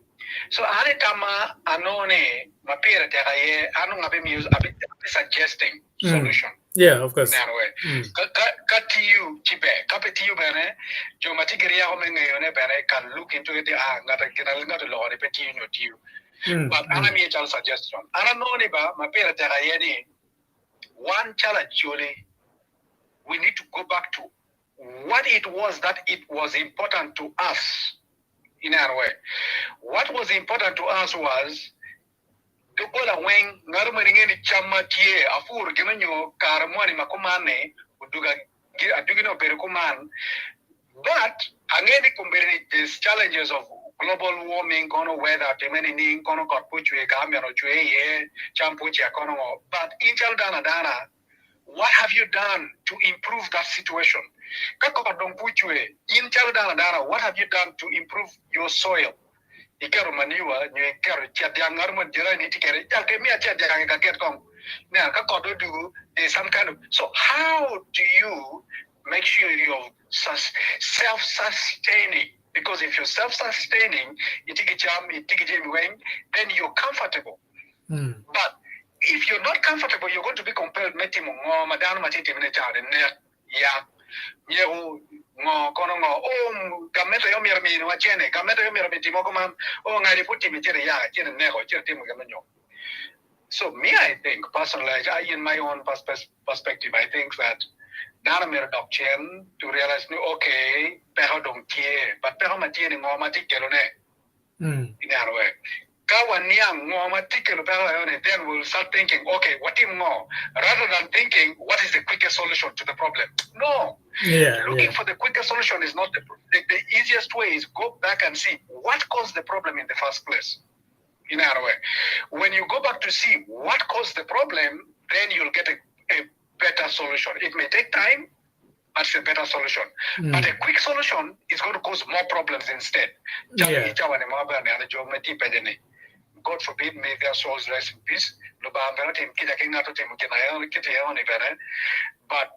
so an i tamma anongo ni ma pire tek aye an nongo abimiyo abi suggesting solution Yeah, of course. Ineno we ka ka ka tiyo ci ber ka pe tiyo bene jo ma tye ki ryeko me ngeyone bene can look into it ah ngat gin ngat oloko ni pe tiyo nyo tiyo but an amiyo calo suggestion an anongo ni ba ma pire tek aye ni wan calo Acholi we need to go back to what it was that it was important to us ineno we what was important to us was Doggola weng, ngat omyero inge ni cam ma tye apur gin onyo kare moni ma kuman ni oduga adugine obedo kuman but ange ni kombeddi ni there's challenges of global warming kono weather otimme nining kono kot pe ocwe ka myero ocwe iye cam pe ocek kono ngo but in calo dano adana what have you done to improve that situation ka kot dong pe ocwe in calo dano adana what have you done to improve your soil iketo manure nyo iketo cet dyang ngat mo jirani tye kwede jal ke miya cet dyang ka ket kong nen ka kot odugu there is some kind of so how do you make sure you're self sustaining because if you're self sustaining itye ki cam itye ki jami weng then you're comfortable mm. but if you're not comfortable you're going to be compelled me timo ngo ma dano ma tye timone ca-ni nek yak nyeko ngo kono ngo oh gamente aye omyero miniwa cene gamente aye omyero timo kuman oh ngadi pud timo cito iyaka cito ineko cito itimo gin nyo so me I think personally I, in my own perspective I think that dano myero dok cen to realize ni okay peko dong tye but peko ma tye ni ngo ma tye kelone Ineno we? Ka waniang ngo ma tye kelo peko aye ni, then we will start thinking, okay, watim ngo? Rather than thinking, what is the quickest solution to the problem? No. Looking for the quickest solution is not the, the, the easiest way is go back and see what caused the problem in the first place. Ineno we? When you go back to see what caused the problem, then you'll get a, a better solution. It may take time, but it's a better solution. But a quick solution is going to cause more problems instead. Calo i cawa ni ma wabedo neno jo ma tye pede ni, God forbid, may their souls rest in peace. Lubanga bene otim kica ki ngat otimo gin aye kit aye ni bene. But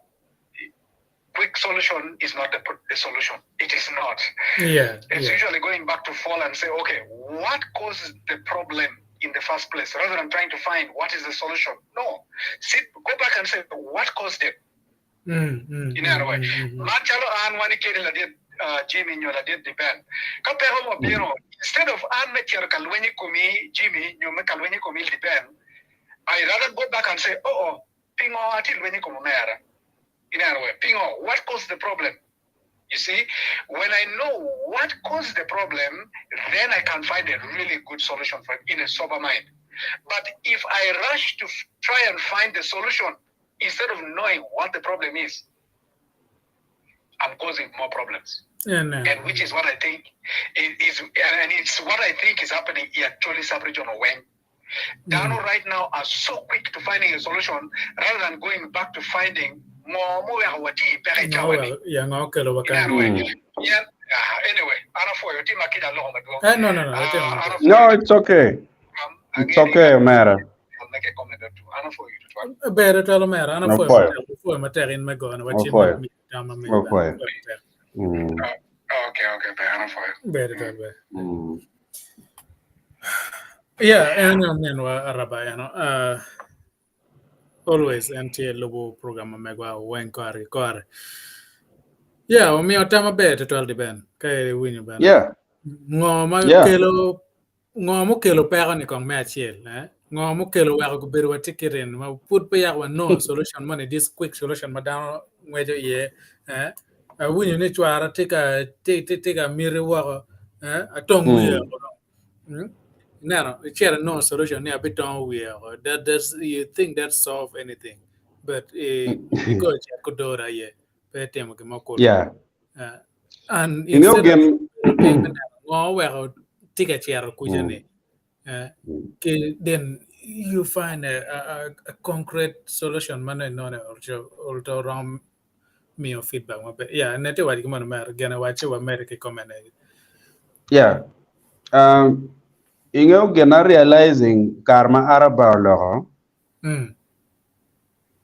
quick solution is not the, the solution. It is not. It's usually going back to fall and say, okay, what caused the problem in the first place? Rather than trying to find what is the solution. No. Sit, go back and say, what caused it? Ineno wai? Man calo an wan ikeni ladit Jimmy nyo ladit Deben. Ka peko mo obino, instead of an me cito ka lweny i komi Jimmy nyo me ka lweny i komi Deben, I rather go back and say, oh oh, pingo atye lweny i kom omera? Ineno wai? Pingo? What caused the problem? You see, when I know what caused the problem, then I can find a really good solution for it in a sober mind. But if I rush to try and find the solution instead of knowing what the problem is, I'm causing more problems. And which is what I think is, and it's what I think is happening in Acholi sub-region Weng. Dano right now are so quick to finding a solution rather than going back to finding ngo muweko watye i peko i cawa ni. Yeah, ngo okelo wa kany. Yeah, anyway, an apwoyo tye ma kida aloko madwong. Eh, no, no, no. Uh, no, it's okay. It's okay, omera. Ber twatwal omera, an apwoyo matek, apwoyo matek in me gono wa cim me tama me. Apwoyo. Okay, okay, ber, an apwoyo. Ber twatwal ber. Yeah, en ominwa araba eno. Uh, always en tye lubo program ma megwa weng kore ki kore. Yeah, omiyo tam maber twatwal di Ben, ka iwinyo bene. Yeah. Ngo ma kelo Ngo mukelo peko-ni kong me acel? Eh? Ngo mukelo weko gubedo watye ki rin ma pud pe yaka wanongo solution moni, this quick solution ma dano ngweco iye? Eh? Awinyo ni cwara tye ka tye, tye, tye ka miti woko, eh? Atong wiye woko dong. Hmm? Ineno, icito inongo solution ni abitongo wiye woko. That, that's, you think that solve anything, but eh, igoyo cet kudoro aye, pe itimo gin mo kulu. Yeah. Uh, and Ingeyo instead of gin piny me neno ngo oweko tye ka cito kuca ni eh, ki then you find a, a, a, a concrete solution ma nongo inone olto rom miyo feedback maber. Yeah, ne tye waco ki mono mer gene waco wa mere ki comment ni. Yeah. Um, ingeyo gin na realizing kare ma Araba oloko En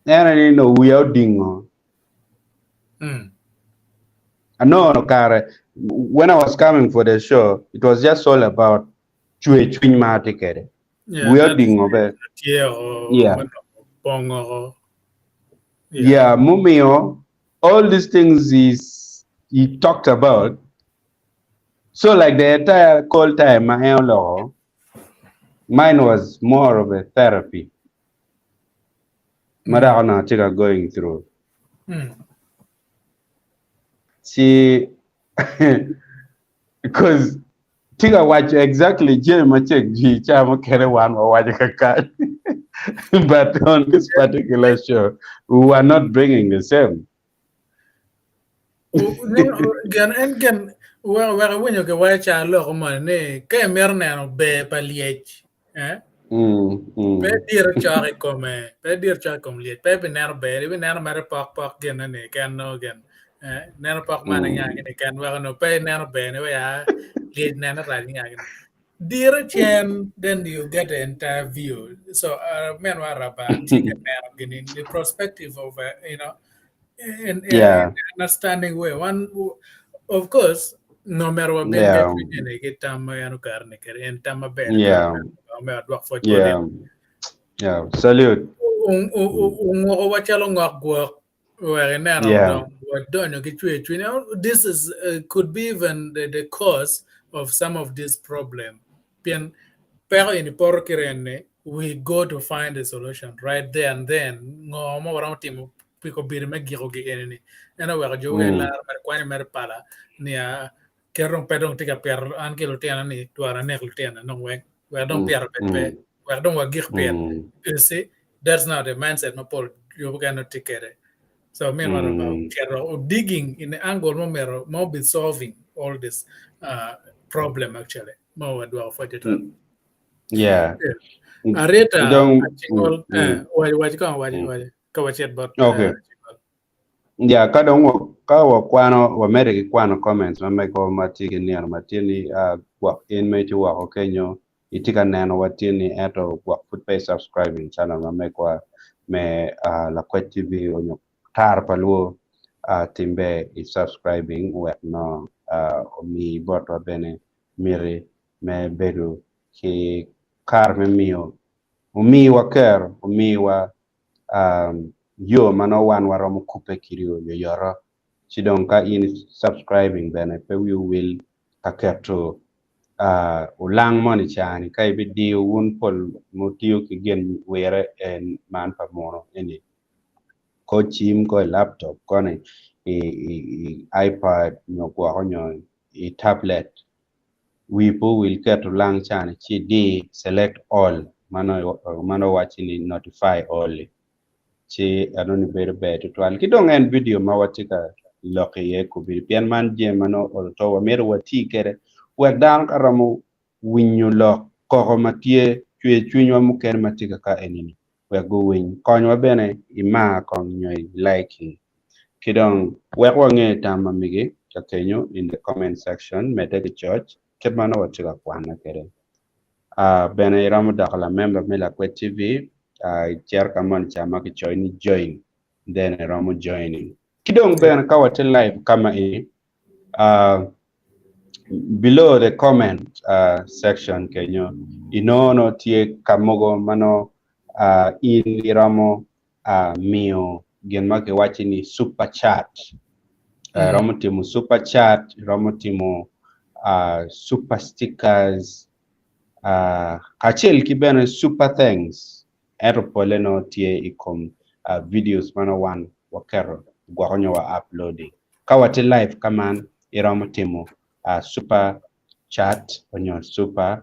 aye ni nongo wiya odingo. Anongo kare, when I was coming for the show, it was just all about cwer cwiny ma atye kwede. Wiya odingo be. Yeah. Yeah, mumiyo all these things is he talked about. So like the entire call time ma en oloko, mine was more of a therapy. Ma dok onongo atye ka going through. Ci because tye ka waco exactly jami ma ceng jwi ca mukene wan wawaco kakany. But on this particular show, we were not bringing the same. Gen en gen. Wek wek iwinyo ki waco ca loko moni ni ka imito neno ber pa lyec eh, pe idiro cok i kome, pe idiro cok i kom lyec, pe ibineno ber, ibineno mere pok pok gine ni ken nongo gin eh, neno pok man inga gini ken weko nongo pe ineno ber ni waya lyec nene rac inga gini. Dire cen then you get the entire view. So uh, minwa Araba tye ka neno gini the perspective of uh, you know in, in, Yeah. in understanding way. One of course no matter what been Yeah. get ki tam ma en oketo ni kede en tam maber Yeah. me adwok pwoc bote. Yeah. Yeah. Salute. Ungoko wa calo ngok gwok wek ineno Yeah. dong wadonyo ki cwer cwiny. Oh, This is uh, could be even the, the cause of some of this problem. Pien peko ini poto ki reni, we go to find a solution right there and then. Ngo ma waromo timo pi kobedo me giko gi eni ni. En oweko jo mm. laro mere kwanyo mere pala ni a ker dong pe dong tye ka pito an ki lutina ni twara anek lutina dong wek wek dong pito bed pe wek dong wagik pit. You see, that's not the mindset ma pol jo mukene tye kwede. So me what about cito digging in the angle mo myero mo be solving all this uh, problem actually ma wadwoko pwoc tutwal. Yeah. Arita Dong acingol eh wac wac kong wac wac ka wacit bot eh, Okay. Acingol. Yeah, ka dong wa- ka wakwano wamedde ki kwano comments ma mego ma tye ki nino ma tye ni uh, gwok in ma itye woko kenyo itye ka neno wa tye ni ento gwok pud pe i subscribing channel ma megwa me uh, Lakwec TV onyo Tar pa Luo uh, tim ber i subscribing wek no uh, omi botwa bene miti me bedo ki kare me miyo omiwa kero omiwa um, yo ma nongo wan waromo kubbe kidi oyoyoto ci dong ka in subscribing bene pe wi owil ka keto uh, olang moni cani ka ibidiyo wun pol mutiyo ki gin wire en man pa muno eni ko cim ko i laptop koni i, i, i iPad nyo gwoko nyo i tablet wi pe owil keto olang cani ci idi select all ma nongo waci ni notify all ci enoni bedo ber tutwal ki dong en video ma watye ka lok iye kobedi pien man jami ma nongo olo to wamito wati kwede wek dano ka romo winyo lok koko ma tye cwer cwinywa mukene ma tye ka enini wek guwiny konywa bene i mar kong nyo i liking ki dong wek wange tam ma migi ka kenyo in the comment section medde ki coc kit ma nongo watye ka kwana kwede uh, bene iromo doko lamemba me Lakwed TV uh, icito ka moni ca ma kicoyo ni join then iromo joining ki dong bene ka watye live kama i uh, below the comment uh, section kenyo inongo tye ka mogo ma nongo uh, in iromo uh, miyo gin ma kiwaco ni super chat uh, iromo timo super chat iromo timo uh, super stickers uh, kacel ki bene super thanks ento pole nongo tye i kom uh, videos ma nongo wan waketo gwoko nyo wa uploading ka watye live kaman iromo timo uh, super chat onyo super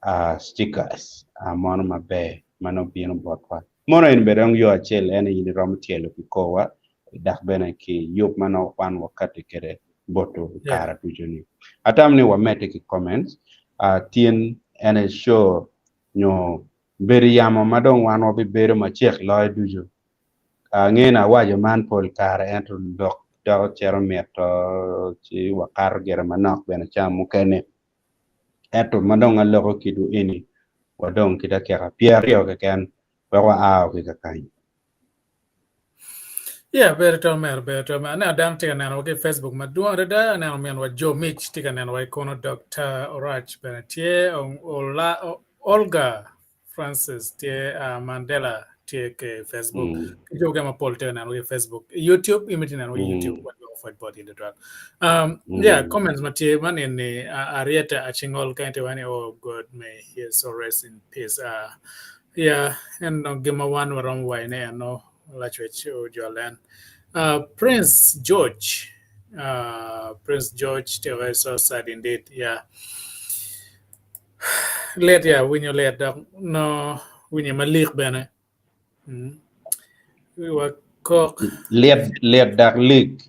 uh, stickers uh, mono maber ma nongo bino botwa mono en bene dong yo acel en in iromo tyelo ki kowa dok bene ki yub ma nongo wan wakati kwede boto i Yeah. kare ducu ni atam ni wamedde ki comments uh, tyen en aye show nyo bedo yamo ma dong wan wabibedo macek loyo ducu ange ni awaco man pol kare ento lok dok cito mito ci wakato gire manok bene ca mukene ento ma dong aloko kidwu eni wadong ki dakika 20 keken wek waa ki kakany Yeah, bedo to mer, bedo to mer. Aneno dano tye ka neno wa ki i Facebook madwong adada. Aneno minwa Joe Mitch tye ka neno wa i kono Dr. Orach bene tye, Ola, Olga Francis tye, uh, Mandela tye ki Facebook. Ki jo mukene mapol tye ka neno wa ki i Facebook. YouTube, in itye neno wa i YouTube, wadwoko pwoc bot in tutwal. Um, yeah, comments ma tye man ni uh, Arieta Acingol ka tye wani, oh God, may he so rest in peace. Uh, yeah, en dong gin ma wan waromo waco ni eno lacwec ojol en. Uh, Prince George, uh, Prince George tye okay, so sad indeed, yeah. Lit ya, winyo lit dok no winyo malik bene. Mm. Wa kok, lit lit dok lik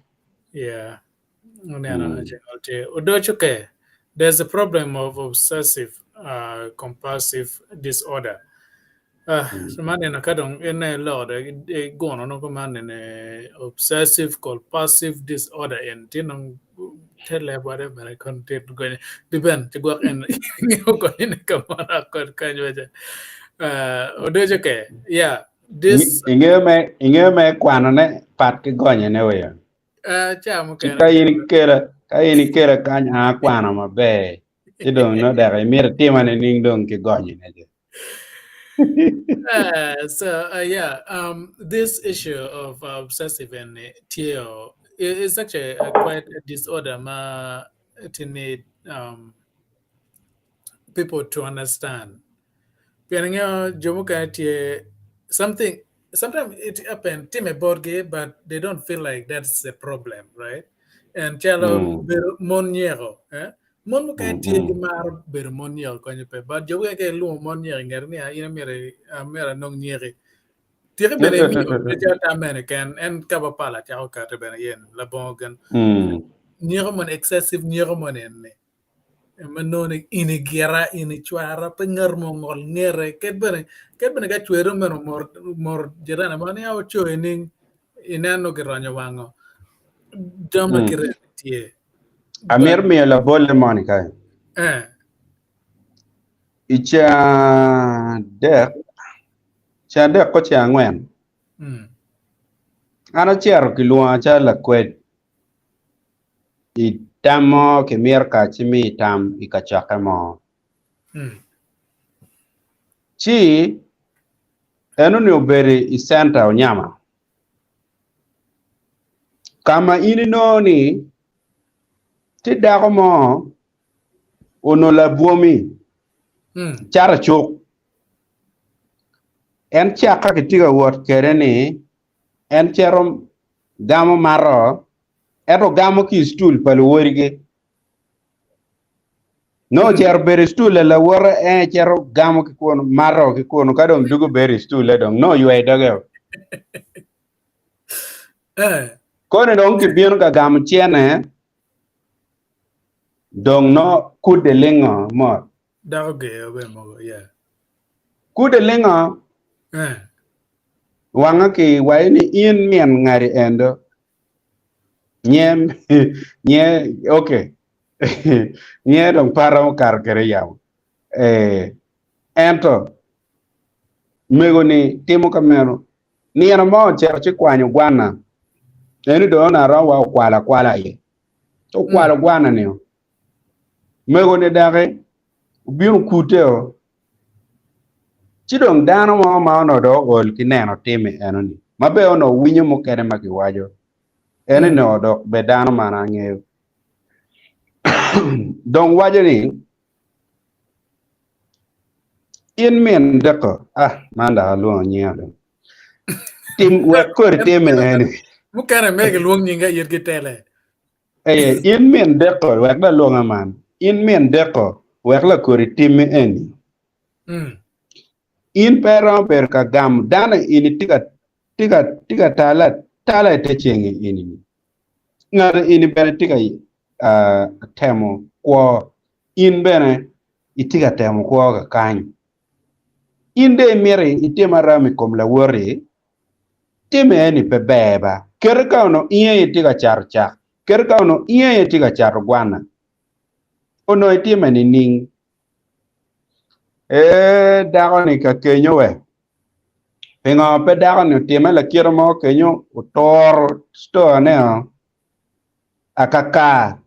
yeah. Neno tye. Odoco ke, there's a problem of obsessive uh, compulsive disorder. Uh, so man neno ka dong en aye loko dong iguno nongo man nene obsessive compulsive disorder en tye nong te leb wade bene kon tye gonyo depend ci gwok en ngeyo gonyo ne ka moro kod kany waca. Uh, odoco ke, yeah, this Ingeyo me ingeyo me kwanone pat ki gonyone weyo. uh, ca mukene Ka in ikela ka in ikela kany a kwano maber ci dong nongo dek imito itima nining dong ki gonyone je. Uh, so uh, yeah, um, this issue of uh, obsessive and uh, TO is actually a, quite a disorder ma it need um, people to understand. Pien ingeyo jo mukene tye something sometimes it happen time botgi but they don't feel like that's a problem, right? And calo Mm. bedo mon nyeko, eh? Mon mukene tye Mm. gimaro bedo mon nyeko konyo pe but jo mukene ka ilwongo mon nyeko i ngeti ni in amyero amyero anong nyeki. Tiki bene imiyo pe calo tam mene ken en ka ba pala cako kati bene yen labongo gin Mm. nyeko moni excessive nyeko moni eni ma nongo ni in igira in icwara pe ngat mo ongol ngete kit bene kit bene ka cwero meno omor omor jirani mo ni ocoyi ning ineno gironyo wango jami Mm. kire tye Amito miyo labolle moni kany. eh I ceng adek, ceng adek ko ceng angwen, mm. an acito kilwonga calo lakwed i tam mo kimito ka ci mi tam i kacokke mo. Mm. Ci enoni obedo i centa Onyama. Ka ma in inongo ni tye dako mo onongo labwomi cato cuk en cak ka kitye ka wot kwede ni en cito gamo mato ento gamo ki i stool pa luwodigi nongo ocito bedo i stool lawote en cito gamo ki kunu mato ki kunu ka dong dugo bedo i stool-le dong nongo oywe doge o. Koni dong kibino ka gamo cene dong nongo kudde lingo mot. Dako ger bene mogo, yeah. Kudde lingo wanga ki waco ni in min ngati endo nye nye okay nye dong pe aromo kato kwede yamo eh ento mego ni timo ka meno Nino mo ocito ci kwanyo gwana. Eni dong onongo aromo wa okwalo akwala aye. Okwalo gwana ni o. Mego ni daki obino okute o. Ci dong dano mo ma onongo dong ool ki neno time eno ni ma be onongo winyo mukene ma kiwaco en onongo dok be dano man angeyo. Dong waco ni In min deko, ah, man dok alwongo nyinga dong. Tim wek kodi time eni. Mukene me gilwong nyinga it gitele. Eye, in min deko, wek lalwonga man. In min deko, wek lakodi time eni. Mm. In pe iromo bedo ka gamo dano in itye ka tye ka tye ka tala tala i te ceng eni ni. Ngat eni bene tye ka uh, temo kwo In bene itye ka temo kwo kakany. In dong imito itim aram i kom lawoti? Timme eni pe ber ba. Kete ka onongo in aye itye ka cato cak, kete ka onongo in aye itye ka cato gwana, onongo itime nining? Ee, dako-ni ka kenyo we. Pingo pe dako-ni otime lakite mo kenyo oturo store-ne-o akaka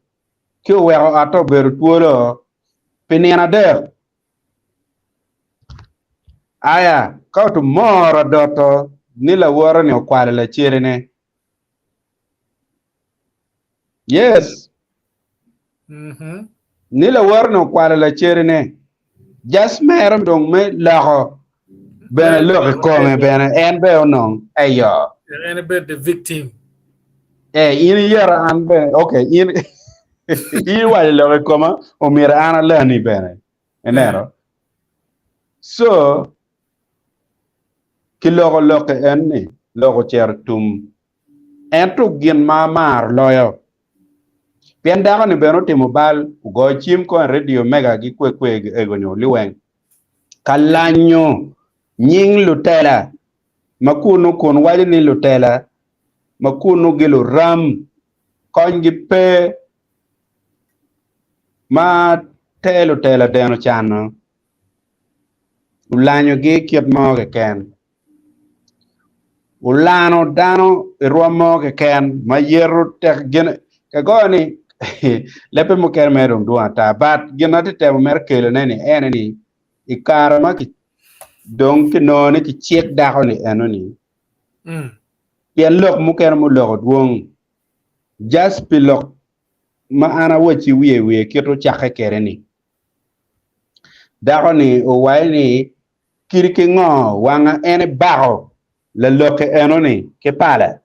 ci oweko otte obedo twolo pi nino adek. Aya, ka otumoro adoto ni lawote-ni okwalo lacerene. Yes. Mm-hmm. Ni lawote-ni okwalo lacerene. Just mere dong me loko bene lok i kome bene en be onong eyo. En ebed the victim. Eh, in iyero an bene, okay, in in iwaco lok i koma, omyero an alani bene. Ineno? So, kiloko lok en ni, lok ocito tum. Ento gin ma amaro loyo. Pien dako-ni bene otimo bal, ogoyo cim kong i redio mega gi kwe kwe ego-ni oliweng ka lanyo nying lutela ma kunnu kun waco ni lutela ma kunnu giluram konygi pe ma te lutela deno cano olanyogi kit mo keken. Olano dano i rwom mo keken ma yeto tek gin kagoyo ni lebbe mukene mere dong dwong ata but gin ma atye temo mere kelone ni ene ni i kare ma dong kinongo ni kicik dako ni eno ni pien lok mukene muloko dwong just pi lok ma an awacci wiye wiye kit ocakke kwede ni dako ni owaco ni Kidi ki ngo wanga en ebako lalokke eno ni ki pala.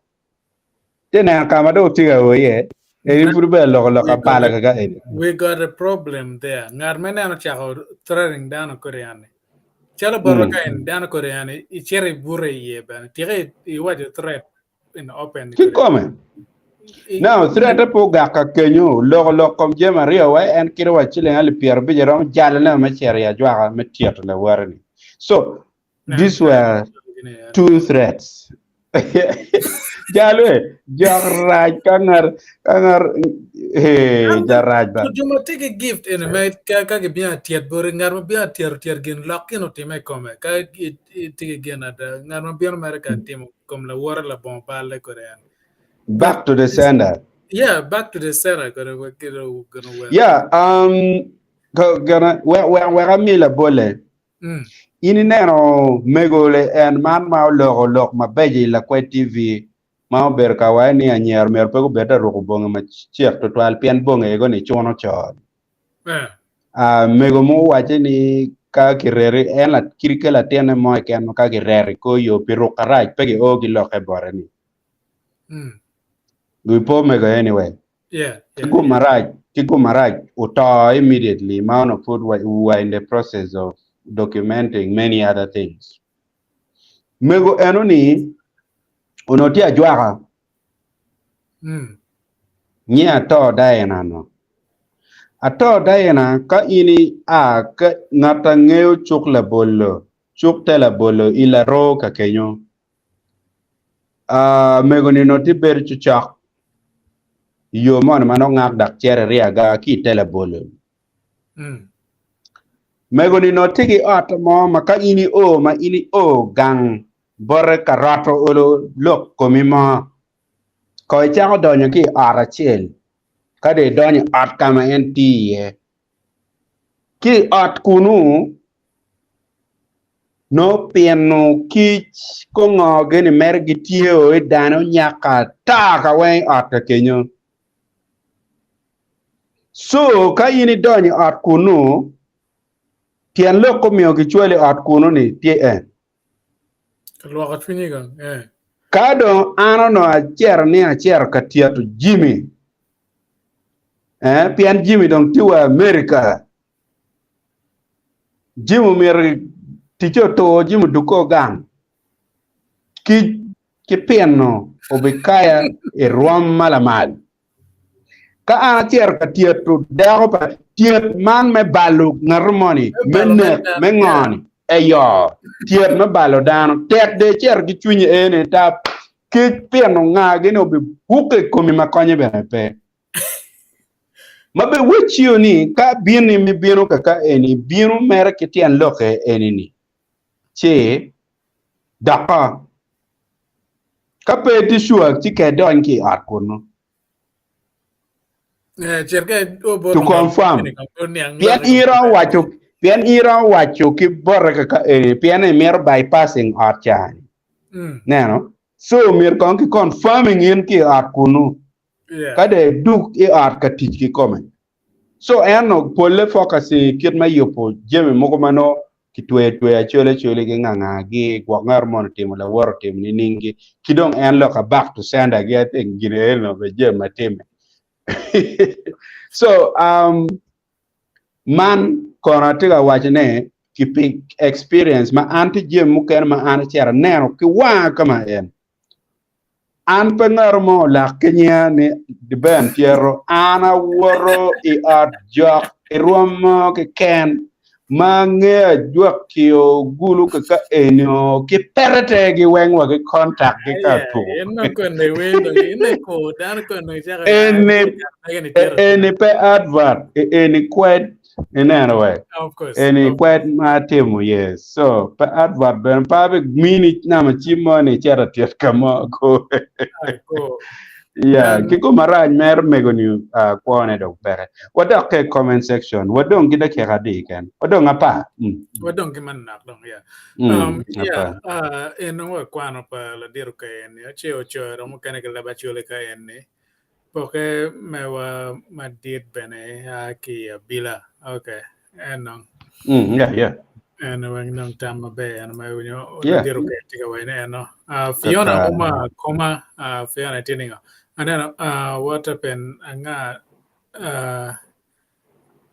Te neno ka ma dong tye ka o iye, eni pud obedo loko lok apala kaka eni. We got a problem there. Ngat ma ineno ocako threatening dano kodi eni. Calo bota ka en dano kodi eni icito ibute iye bene. Tika iwaco threat in open. Kikome. Now, threat pe ogak ka kenyo, loko lok kom jami aryo wa en kite wa ciling alip 50 romo jalone me cito i ajwaka me tyeto lawote ni. So, these were two threats. Jalwe, jok rac ka ngat ka ngat hey, jarac ba. Jo ma tye ki gift eni me ka ka gibino atyet boti ngat ma bino atyeto tyet gin lok gin otime i kome ka itye ki gin ada ngat ma bino mere ka timo kom lawote labongo balle kode en. Back to the sender. Yeah, back to the sender kode gino wek. Yeah, um, gana wek wek wek ami labolle. Mm. In ineno mego le en man ma oloko lok mabeco i Lakwed TV ma obedo ka waco ni anyira myero pe gubed ta ruko bongi macek tutwal pien bongi ego ni cuno co. Eh. Uh, mego mo owace ni ka kireri en la kiri ke latinne mo keken ma ka kireri kor yo pi ruk karac pe gio ki lokke bote ni. Mm. Wi po mego anyway. Yeah, Ki yeah, gum yeah. marac, ki gum marac oto immediately ma onongo pud we were in the process of documenting many other things. Mego eno ni onongo tye ajwaka Mm. Nyi ato Diana no. Ato Diana ka in ia ka ngat a ngeyo cuk labolo, cuk te labolo i laroo ka kenyo. Uh, mego ni no tye bedo cucok i yo moni ma nongo ngak dok cito iriaga ki i te labolo. Mm. Mego ni no tye ki ot mo ma ka in io ma in io gang bote ka roto olo lok komi mo. Ko icako donyo ki i ot acel, ka dong idonyo i ot ka ma en tye iye. Ki i ot kunu, nongo pino kic kongo gini mere gitye i dano nyaka ata ka weng i ot ka kenyo. So ka in idonyo i ot kunu, tyen lok omiyo gicwali i ot kunu ni tye en. Lwoko cwinyi kong. Eh. Ka dong an onongo acito ni acito ka tyeto Jimmy, eh, pien Jimmy dong tye wa America. Jimmy omyero ticce otur, Jimmy oduggo gang. Kic ki pino obikaya i rwom ma lamal. Ka an acito ka tyeto dako pa tyet man me balo ngato moni, me nek, me ngo-ni, eyo, tyet me balo dano, tek de icito ki cwinyi eni ta kec pino nga gini obibukke i komi ma konye bene pe. Ma be weccio ni ka bini mi bino kaka eni bino mere ki tyen lokke eni ni ci doko. Ka pe itye sure ci ke dony ki i ot kunu. To confirm. Pien in iromo waco pien in iromo waco ki bote kaka eni pien imito bypassing ot ca ni. Neno? So myero kong ki confirming in ki i ot kunu. Ka dong iduk i ot ka tic kikome. So eno polle focusing i kit me yubo jami mogo ma nongo kitweyo tweyo acwali acwali ki nga nga gi gwok ngat moni otimo lawote otimo nining gi ki dong en lok a back to sender gi I think gin eno be jami ma time so um, man kono atye ka waco ne ki pi experience ma an tye jami mukene ma an acito aneno ki wanga ka ma en. An pe ngat mo olak ki nyinga ni Ben Tyero. An awoto i ot jok i rwom mo keken ma angeyo ajwak ki ogulu ki ka enio ki pete te gi weng wa ki contact gi ka tuko. Eni eni pe advert eni kwed ineno we eni kwed ma atimo yes so pe advert bene pe abi mini nama cim mo ni icit atyet ka mo ko yeah ki kom marac mere mego ni uh, kwone dong peke wadok ke comment section wadong ki dakika adi ken wadong apar mm. wadong ki manok dong yeah mm, um, yeah uh, en nongo wakwano pa ladiro ka en ni ace ocoyo dong mukene ki leb acoli ka en ni Poke mewa madit bene a ki i abila. Okay, en dong. Mm, yeah, yeah. En weng dong tam maber en ma winyo yeah. ladiro ke tye ka wene en no. Uh, Fiona Uma Koma, uh, Fiona tye ningo. Aneno uh, what happened anga uh,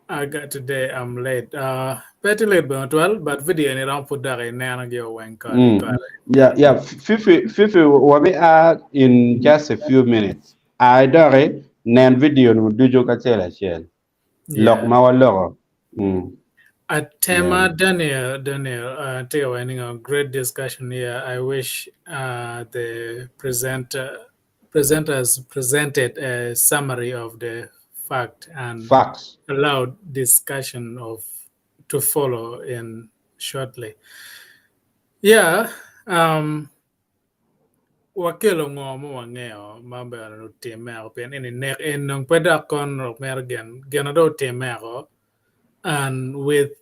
I got today I'm late. Uh, pe tye late bene twal but video ni romo pud dok ineno gi weng kore mm. kore. Yeah, yeah. Fifi, Fifi, wabi a in just a few minutes. I doki nen video nu ducu kacel acel. Lok Yeah. ma waloko. Mm. Atema Yeah. Daniel, Daniel, uh, take away a great discussion here. I wish uh, the presenter presenters presented a summary of the fact and Facts. allowed discussion of to follow in shortly. Yeah, um, wakelo ngo mo wangeyo ma bene otimme ako pien eni nek en dong pe dok kon rok mere gin gin do otimme ako and with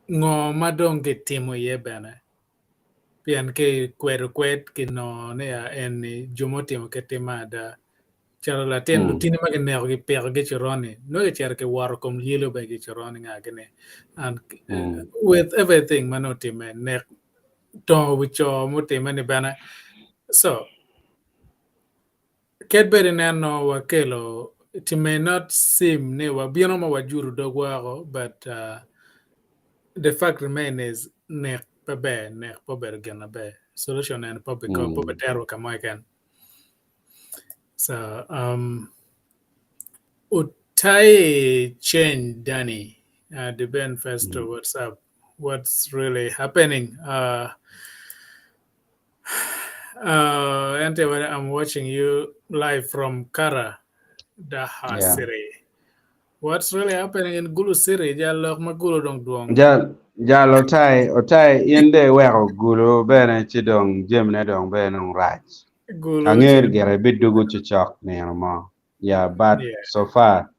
ngo ma dong gitimo iye bene Pien ki kwedo kwed kinongo ni eni jo mutimo kit tim me ada. Calo latin Mm. lutini ma kineko gipikogi i coron-ni, nongo kicito kiwoto kom lyelo bene ki i coron nga gini. And Mm. with everything ma nongo otimme, nek tongo wi co mutimme-ni bene. So, kit bed ineno wakelo, it may not seem ni wabino ma wajudo dogwa woko, but uh, the fact remain is nek pe ber, nek pe obedo gin maber. Solution eni pe obi- pe Mm. obitero ka mo keken. So, um, Utai Chen Danny, uh, the Ben Festo, Mm. what's up? What's really happening? Uh, uh, ente when I'm watching you live from Kara, Daha Yeah. City. What's really happening in Gulu City? Jalok ma Gulu dong dwong. Jal jal otai otai in de weko gulu bene ci dong jamine dong bene dong rac. Gulu Angeyo gire bidugo cocok nino mo. Yeah, but Yeah. so far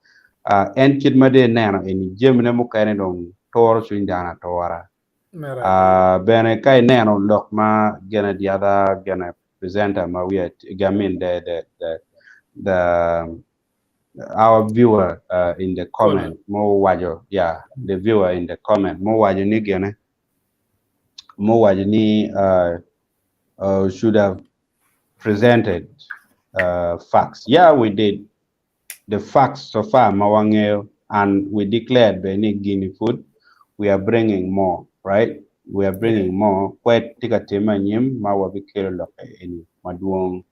uh, en kit ma de neno eni jamine mukene dong turo cwiny dano atura. Mera. Uh, bene ka ineno lok ma gene the other gene presenter ma we are, I mean the the the the our viewer uh, in the comment mo wajo yeah the viewer in the comment mo wajo ni gene mo wajo ni uh, uh, should have presented uh, facts yeah we did the facts so far ma wang'eyo and we declared be ni Guinea food we are bringing more right we are bringing more kwed tye ka timme anyim ma wabikelo lok eni madwong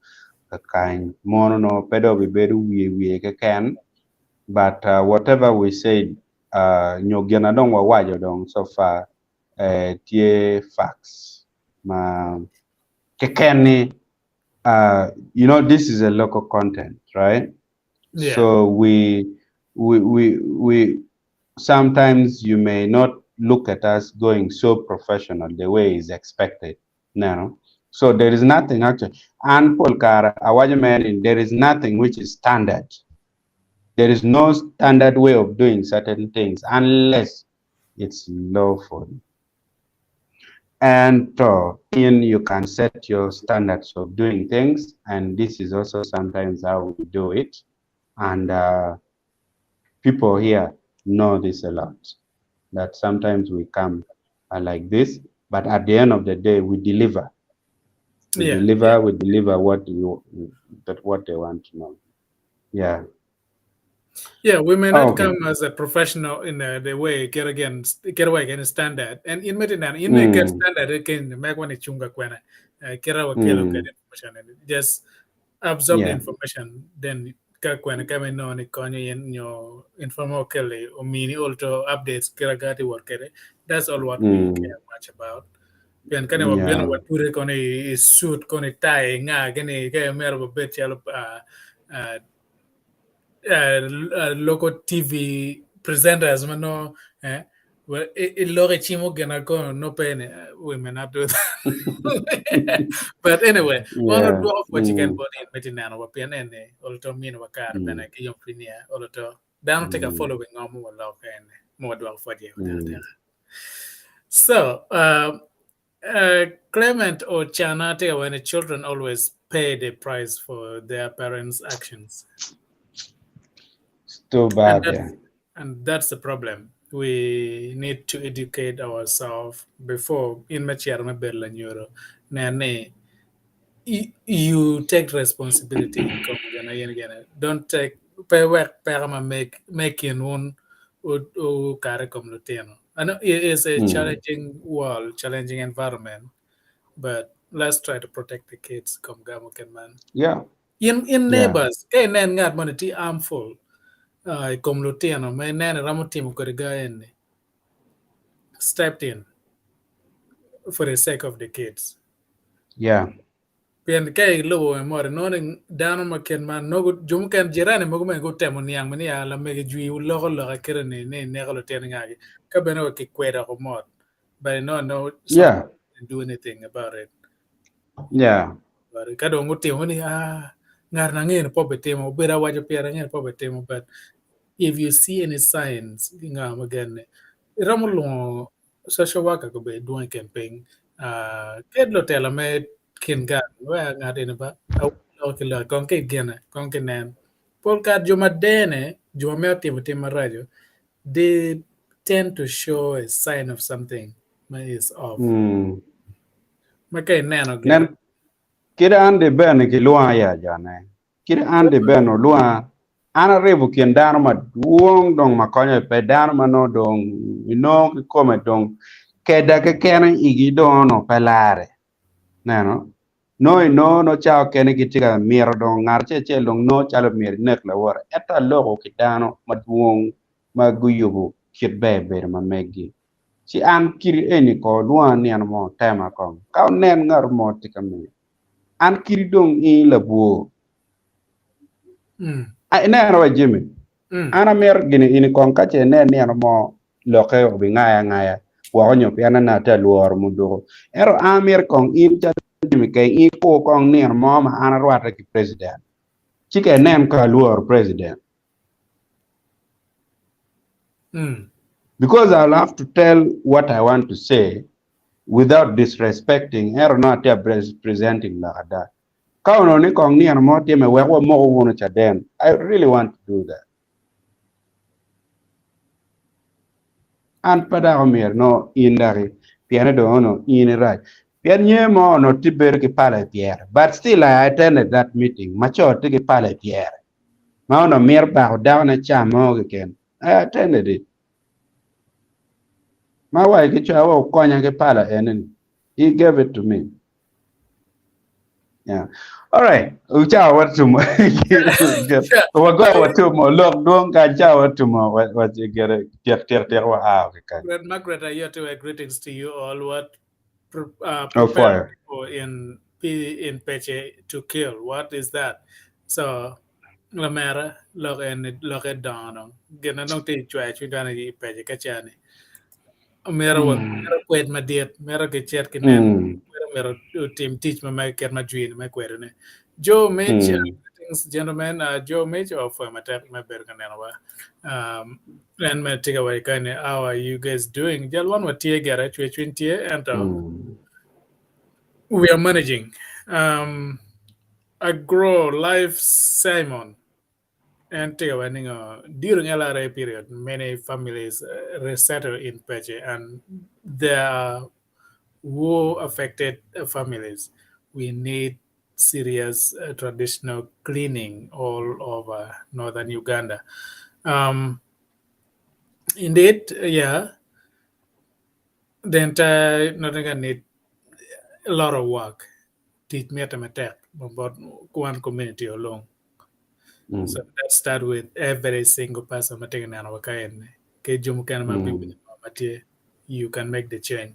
kakany mono no pe dong obibedo wiye wiye keken but uh, whatever we said uh, nyo gin na dong wawaco dong so far eh, tye facts ma keken ni uh, you know this is a local content right Yeah. so we we we we sometimes you may not look at us going so professional the way is expected no so there is nothing actually and Paul Kara awajo man there is nothing which is standard there is no standard way of doing certain things unless it's lawful and uh, in you can set your standards of doing things and this is also sometimes how we do it and uh, people here know this a lot that sometimes we come uh, like this but at the end of the day we deliver we Yeah. deliver we deliver what you that what they want to know yeah Yeah, we may not okay come as a professional in the way get again get away again standard and in meeting in may get mm, standard it can make one chunga kwena kera wakelo mm, get information and just Absorb the information then ka kwene ka ma inongo ni konyo in nyo informer okelli omini also updates kit ma tye wot kwede. That's all what we care much about. Pien ka ni wabino wature kono i suit kono i tie nga gini ka myero wabed calo local TV presenters ma nongo iloko icimo gin kono nongo pe ni we may not do that. But anyway, wan wadwoko pwoc keken bot in me tye nenowa pien eni oloto miniwa kare bene ki yomcwiny niya oloto dano tye ka following ngo ma waloko eni ma wadwoko pwoc iye atika. So, Clement Ochana tye ka waco ni children always pay the price for their parents' actions. It's too bad, And yeah. that's the problem. We need to educate ourselves before in me cito me bedo lanyodo. Nen ni you take responsibility i kom gin aye gene. Don't take pe wek peko ma me kin wun okare i kom lutino. I know it is a challenging world, challenging environment, but let's try to protect the kids kom gamo ken man. In in neighbors, ka inen ngat moni tye harmful i kom lutino ma ineno iromo timo kwede ga eni, step in for the sake of the kids. Pien ka ilubo wange mot inongo ni dano ma kit man nongo jo mukene jirani mogo bene gutemo niang ni ya lamege jwi wuloko lokke kite ni ni ineko lutino ngagi ka bene wa kikwedo woko mot but inongo no didn't do anything about it. But ka dong gutimo ni ah ngat na angeyo ni pe obitimo obedo awaco pire angeyo ni pe obitimo but if you see any signs ki nga ma genne iromo lwongo social worker gubedo dwong i kin piny kit lutela me kin gang wek ngat eni ba awilo ki lok kong ki gine kong ki nen pol kare jo ma dene jo ma mito timo tim maraco they tend to show a sign of something ma is off ma ka ineno gin Nen kit Andy Ben kilwonga ya jone Kit Andy bene olwonga, an aribo kin dano madwong dong ma konyo pe, dano ma nongo dong inongo kikome dong keda kekene igi dong onongo pe lare. Neno? Nongo inongo nongo cawa kene gitye ka mito dong ngat acel acel dong nongo calo myero inek lawote. Ento aloko ki dano madwong ma guyubo kit ber bedo ma meggi. Ci an kit eni ko olwonga nino mo otema kong ka onen ngat mo tye ka miyo. An kidi dong in labwor. Ineno wa Jimmy? An amito gini ini kong ka ce inen nino mo lokke obingaya angaya woko nyo pien aneno atye alworo muduku. Ento an amito kong in calo Jimmy kay in ikur kong nino mo ma an arwatte ki president. Ci ka inen ka alworo president. Because I'll have to tell what I want to say without disrespecting ento nongo atye presenting lok ada. Ka onongo ni kong nino mo time wek wamoko wunu caden, I really want to do that. An pe dok omyero nongo in daki piene dong onongo in irac. Pien nyer mo onongo tye bedo ki pala i pyere. But still I attended that meeting ma co tye ki pala i pyere. Ma onongo mito bako dakone ca mo keken. I attended it. Ma awaco ki co awa okonya ki pala eni. He gave it to me. Yeah. All right. Ucawa watumo. Wago watumo lok dwong ka cawa watumo wa gere tiek tiek tiek wa a ki kany. Margaret, Margaret Ayote, greetings to you all. What Oh, prepare fire. people in Peche to kill? What is that? So lamera lok en lok e dongo dong gin na dong tye i cwer cwiny dano i Peche ka cani omyero wa mito kwed madit mito gicit ki nen mito myero otim tic ma me kit ma jwini me kwedone. Joe Mitch, greetings gentlemen. Joe Mitch opwoyo matek me bedo ka nenowa. En me tye ka waco kany ni how are you guys doing? Jal wan watye gire cwer cwiny tye ento we are managing. Agro Life Simon en tye ka waco ni ngo during LRA period many families resettle in Peche and there are war affected families. We need serious traditional cleaning all over northern Uganda. Indeed, yeah, the entire northern Uganda need a lot of work. Tic mitte matek. bot one community alone. So let's start with every single person ma tye ka neno wa ka eni ki jo mukene ma bibedo ma tye you can make the change.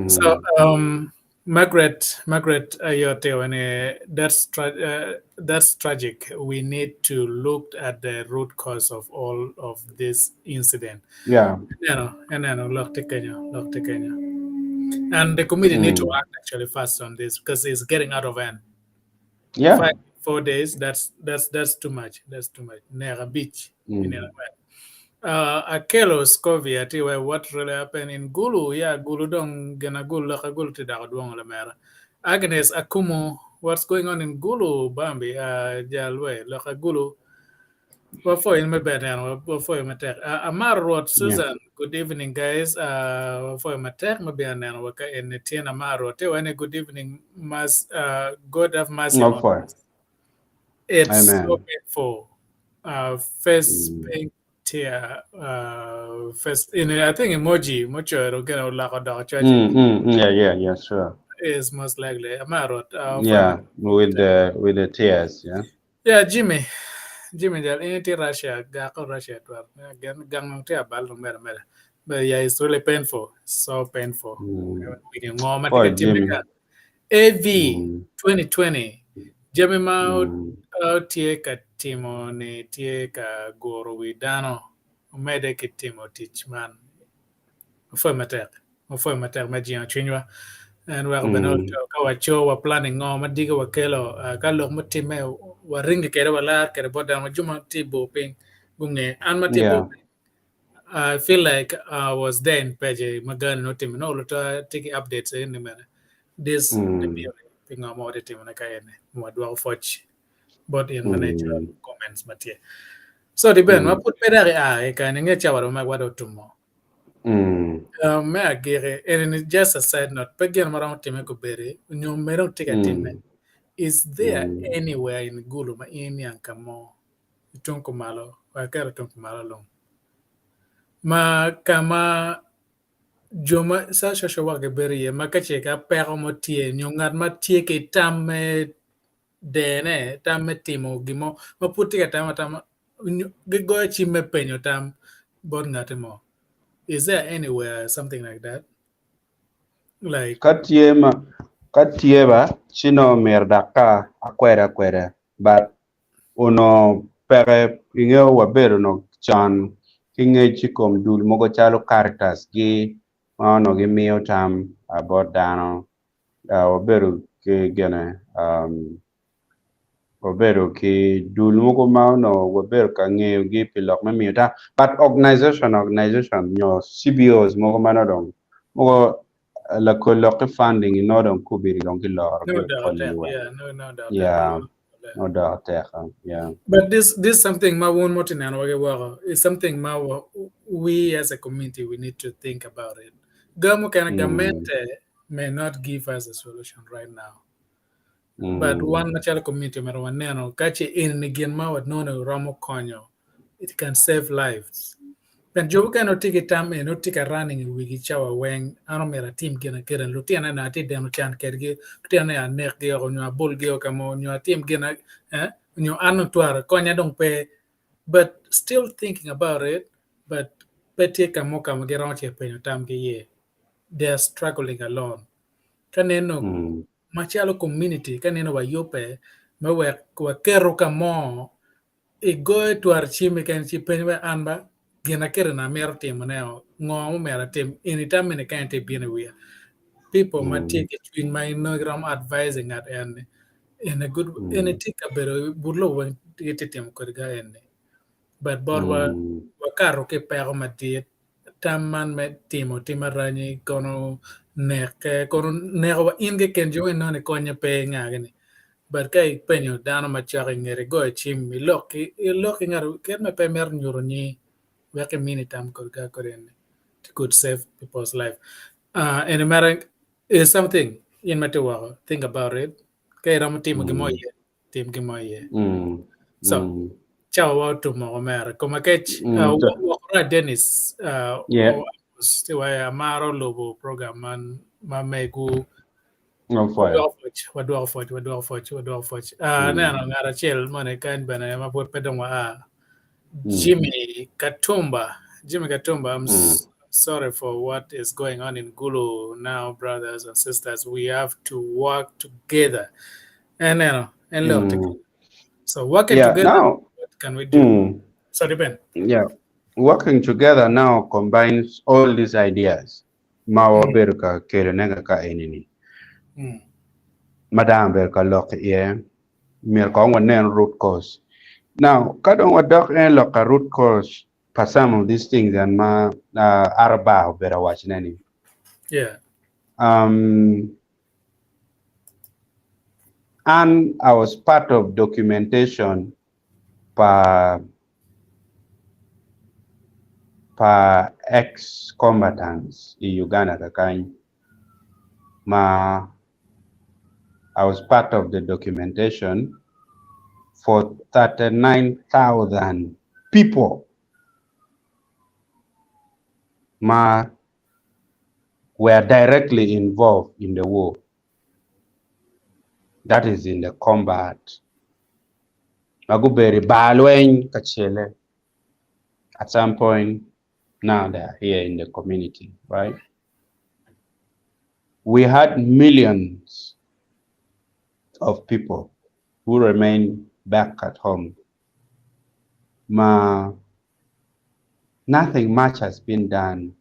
So um, Margaret, Margaret Ayote, that's tra- that's tragic. We need to look at the root cause of all of this incident. Yeah. You know, and then look to Kenya, look to Kenya. And the committee need to act actually fast on this because it's getting out of hand. Yeah. 5, 4 days, that's too much. That's too much. Nera Beach. Akelo Scovia, tiwe what really happened in Gulu? Yeah, Gulu dong gena Gulu laka Gulu ti dako duong la mera. Agnes Akumu, what's going on in Gulu, Bambi? Jalwe laka Gulu. Wafo in me bed wafo in matek. Amar Rot Susan, good evening guys. Wafo in matek mabi aneno waka en tien Amar Rot. Tiwe good evening mas God have mercy No on for. us. It's Amen. so painful. Face pink tear. Face in I think emoji mucho gonna lako dog church Yeah, sure. is most likely. Amarot. Yeah, with the tears, yeah. Yeah, Jimmy. Jimmy jal ini Russia gako Russia twar. Gang gang te abal no mera mera. But yeah, it's really painful. So painful. Ngoma Poor tika Jimmy. timika. AV 2020 Jami ma tye ka timo ni tye ka guro wi dano omede ki timo tic man opwoyo matek opwoyo matek me jingo cwinywa en weko bene ka waco wa planning ngo ma digo wakelo ka lok mutimme waringi kede walar kede bot dano jo ma tye i bor piny gunge an ma tye i bor piny I feel like I was there in Peje magani no timo no luto tiki updates ni mene this the beauty pingo mo watye timo ne ka eni wadwoko pwoc bot in manager comments ma tye so di ben ma pud pe dok ia kany inge cawa dong magwa dong otumo me agiki eni just a side note pe gin ma romo time kobedi nyo mere tye ka time is there anywhere in Gulu ma in iniang ka mo tung kumalo waketo tung kumalo lung ma kama jo ma sa social work gibedo iye ma ka ce ka peko mo tye nyo ngat ma tye ki tam me dene tam me timo gin mo ma pud tye ka tamo atama gigoyo cim me penyo tam bot ngati mo is there anywhere something like that like Ka tye ma ka tye ba ci nongo myero dok ka akweda akweda but onongo peke ingeyo wabedo onongo con ki ngec i kom dul mogo calo Caritas gi ma onongo gimiyo tam bot dano wabedo ki gine wabedo ki dul mogo ma onongo wabedo ka ngeyogi pi lok me miyo tam but organization nyo CBOs mogo ma nongo dong mogo lakol lok ki funding nongo dong kubiri dong kiloro no doubt tek yeah no no doubt yeah no doubt tek yeah. But this something ma wun moti neno wage woko is something ma we as a community we need to think about it. Gamo kana gamente may not give us a solution right now. But wan macalo community myero waneno ka ce eni gin ma wanongo romo konyo it can save lives. Pien jo mukene tye ki tam eni tye ka running i wigi cawa weng an omyero atim gin aketa lutino eni atye deno can kedgi lutino eni anekgi oko nyo abolgi oko kamo nyo atim gin nyo an otwero konya dong pe but still thinking about it but pe tye ka mo ka ma giromo cito penyo tamgi iye they are struggling alone ka neno macalo community ka neno wayubbe me wek waketo ka mo igoyo twaro cim keken ci penyo wek an ba gin aketo na amito timone o ngo ma omyero atim eni tam eni kany tye bino i wiya people ma tye ki cwiny ma inongo giromo advising ngat en in a good eni tye kabedo but lobo weng gitye timo kwede ga eni but botwa wakato ki i peko madit tam man me timo tim aranyi kono neke kono neko wa in keken jo inongo ni konye pe ngagi ni but ka ipenyo dano macok i ngeti igoyo cim ilok ki ilok ki ngato kit ma pe mito nyuto nyi wek imini tam kod ga kod eni it could save people's life eni mere is something in ma tye woko think about it ka iromo timo gin mo iye tim gin mo iye so cawa wa otum woko mere koma kec wokora Dennis Yeah. tye wa amaro lubo program man ma megu. Apwoyo. Wadwoko pwoc, wadwoko pwoc, wadwoko pwoc, wadwoko pwoc. Ah, aneno ngat acel moni kany bene ma pud pe dong waa. Jimmy Katumba. Jimmy Katumba, I'm sorry for what is going on in Gulu now, brothers and sisters. We have to work together. En neno, en lok together. So working together, Now, what can we do? Sorry, Ben. Yeah, working together now combines all these ideas. Ma wabedo ka kelone kaka eni-ni, ma dano obedo ka lok iye, myero kong wanen root cause. Now, ka dong wadok i lok ka root cause pa some of these things and ma Araba obedo ka wacone ni, an I was part of documentation pa pa ex-combatants i Uganda kakany ma I was part of the documentation for 39,000 people ma were directly involved in the war. That is in the combat. Ma gubedo i bar lweny kacele. At some point, now they are here in the community, right? We had millions of people who remain back at home. Ma nothing much has been done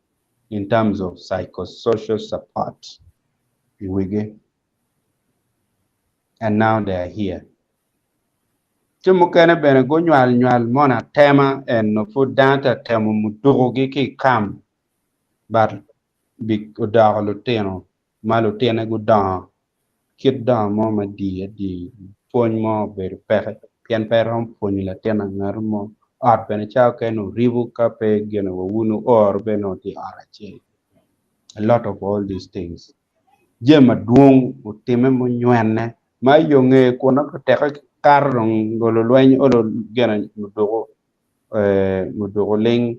in terms of psychosocial support. I wigi. And now they are here. Ci mukene bene gunywal nywal mono atema en pud dano tye ka temo mudukugi ki i kam but odoko lutino ma lutine gudongo kit dongo mo madii adii pwony mo obedo peke pien pe iromo pwonyo latin angat mo ot bene cawa okene oribo ka pe gin wa wun wuoro bene nongo tye i ot acel a lot of all these things jami madwong otime munywene ma yo nge kun teke kato dong olo lweny olo gin muduku muduku ling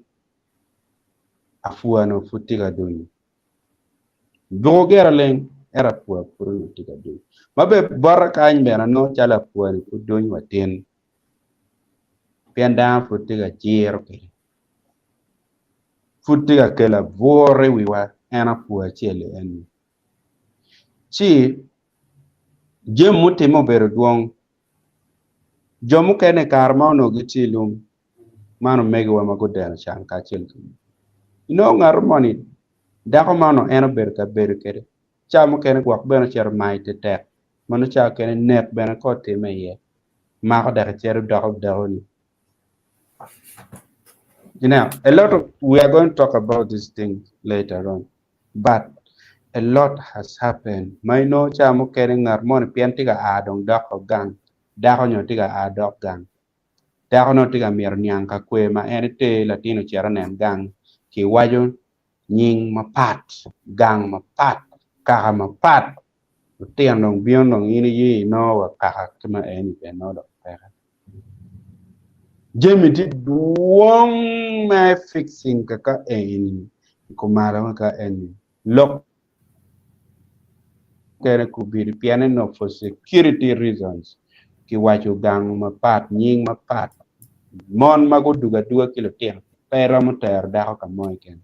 apua nongo pud tye ka duny muduku gire ling ento apua pud onongo tye ka duny ma bene bota kany bene nongo calo apua ni pud duny wa tin pien dano pud tye ka ciro kwede pud tye ka kelo abwor i wiwa en apua acel-li eni ci jami mutimme obedo dwong jo mukene i kare ma onongo gitye i lum man omegiwa ma gudeno can kacel ki inongo ngat moni dako ma onongo en obedo ka bedo kwede ca mukene gwok bene ocito mayo tetek ma nongo ca mukene nek bene ka otime iye mako dok icito doko dakoni. Now, a lot of we are going to talk about this thing later on, but a lot has happened. Ma inongo ca mukene ngat moni pien tye ka a dong doko gang, dako nyo tye ka a dok gang. Dako nongo tye ka mito niang ka kwe ma en iter latin ocito onen gang kiwaco nying mapat, gang mapat, kaka mapat. Lutino dong bino dong in iye inongo wa kaka ki ma eni bene nongo dok peke. Jami tye dwong me fixing kaka eni kumalo ka eni lok kene kubidi pien eno for security reasons kiwaco gang mapat nying mapat mon ma gudugo aduga ki lutino pe romo tero dako ka mo keken.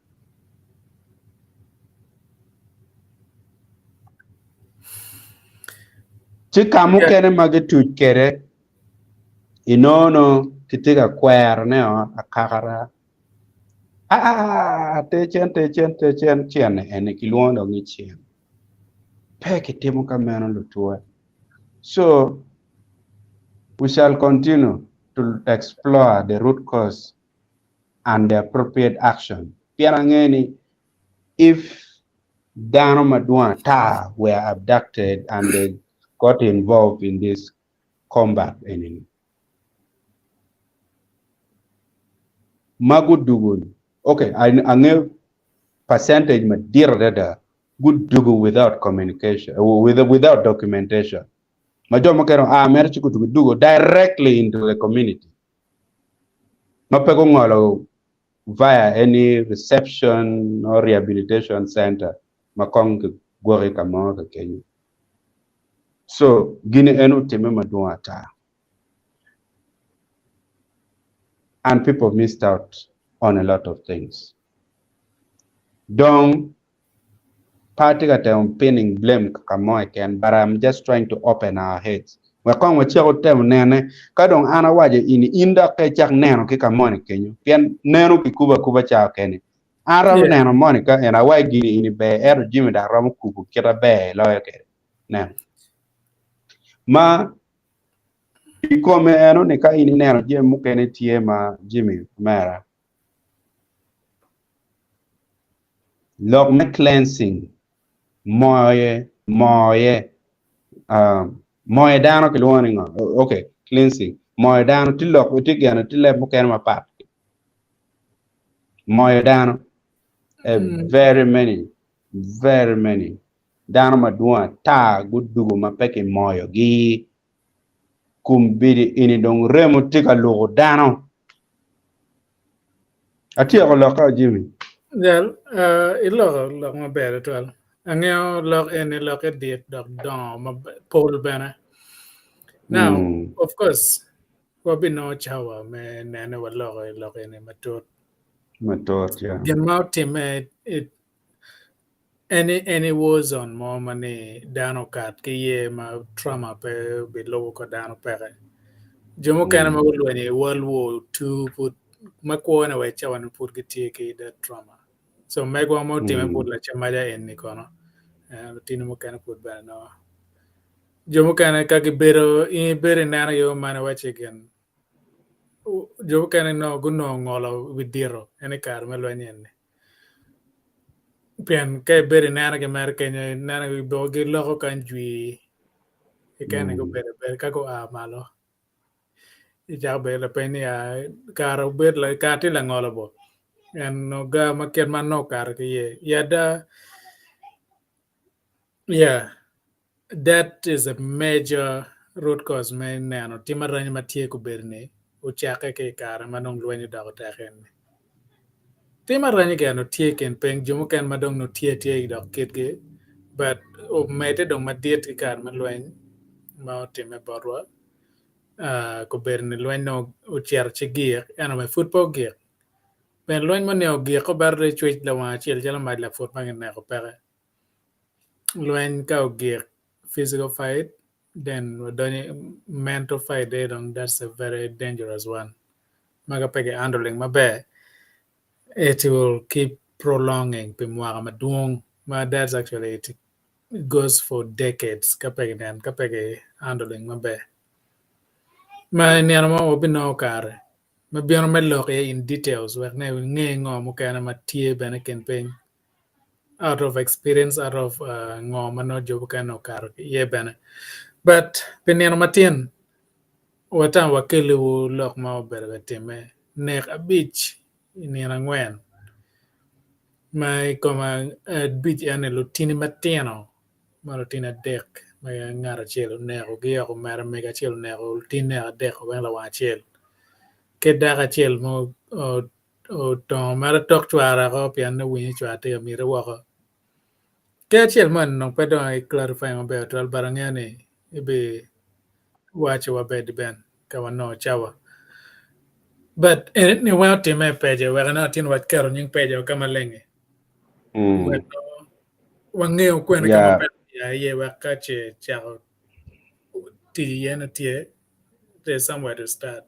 Ci ka mukene ma gituc kwede inongo kitye ka kwerone akakara aa ter cen ter cen ter cen cen eni kilwongo dong ni cen pe kitimo ka meno lutwa so we shall continue to explore the root cause and the appropriate action pien ange ni if dano madwong ata were abducted and they got involved in this combat enini ma gudugo okay angeyo percentage madit adada gudugo without communication without documentation ma jo mukene oa mere ci gudugo dugo directly into the community ma pe gungolo via any reception or rehabilitation center ma kong kigwoki ka mo kekenyo. So gini en otimme madwong ata. And people missed out on a lot of things. Dong pe atye ka temo pinning blame ka mo keken but I'm just trying to open our heads. Wek kong wacako temo nene ka dong an awaco ini in dok ka icak neno ki ka moni kenyo pien neno kikubo akuba cawa kene. An aromo neno moni ka en awaco gini ini ber ento Jimmy dok romo kubo kite ber loyo kwede. Neno. Ma i kome eno ni ka in ineno jami mukene tye ma Jimmy omera Lok me cleansing, moye, moye, moyo dano kilwongo ni ngo? Okay, cleansing, moyo dano tye lok tye gene tye leb mukene mapat. Moyo dano, a very many, very many dano madwong ata gudugo ma pe kimoyogi. Kombeddi eni dong remo tye ka luko dano. Atyeko lokke Jimmy. Jal, iloko lok maber tutwal. Angeyo lok eni lokke dit dok dongo maber, pol bene. Now, of course, wabinongo cawa me nene waloko i lok eni matut. Matut, yeah. Gin ma otimme Any any war zone mo ma ni dano okat ki iye ma trauma pe obilubo ko dano peke. Jo mukene ma gulwenyo i World War II pud ma kwone wa i cawa ni pud gitye ki that trauma. So megwa ma otime pud lacamaca eni kono lutino mukene pud bene nongo. Jo mukene ka gibedo in ibedo ineno yo man iwaci gin jo mukene nongo gunongo ngolo wi dito en i kare me lweny eni. Pien ka ibedo inenogi mere kenyo ineno giloko kany jwi keken gubedo abeda ka gua malo icako bedo lapeny ni kara obed kara tye langolo bo en oga ma kit man nongo okato ki iye i ada yeah That is a major root cause me neno tim aranyi ma tye kobedo-ni ocakke ki i kare ma dong lweny odoko tek eni. Tim aranyi gire nongo tye i kin piny, jo mukene ma dong nongo tye atye dok kitgi but omedde dong madit ki kare me lweny ma otimme botwa kobedo-ni lweny dong ocito ci gik ento bene pud pe ogik pien lweny moni ogik obedo cwec lawang acel calo mac laput ma kineko peke. Lweny ka ogik physical fight then wadonyo i mental fight dong that's a very dangerous one ma ka pe ki handling maber it will keep prolonging pi mwaka madwong ma that's actually it goes for decades ka pe kinen ka pe ki handling maber ma i nino mo wabinongo kare me bino me lok iye in details wek ne inge ngo mukene ma tye bene i kin piny. out of experience out of ngo ma nongo jo mukene okato ki iye bene but pi nino matin watamo wakeliwu lok ma obedo ka timme nek abic i nino angwen ma i kom abic eni lutini matino ma lutini adek ma ngat acel onekogi woko omera mego acel oneko lutine adek weng lawang acel ki dako acel ma otongo mere tok cware oko pien owinyo ni cware tye ka mite woko. Ki acel mo eni dong pe dong i clarify maber tutwal but angeyo ni ibi waco wa bedi ben ka wanongo cawa. But eni weng otime i peja wek aneno atin wac keto nying peja ka maleng-ngi. Wek nongo wangeyo kwene ka ma peko oya iye wek ka ce cako tic iye ni tye there's somewhere to start.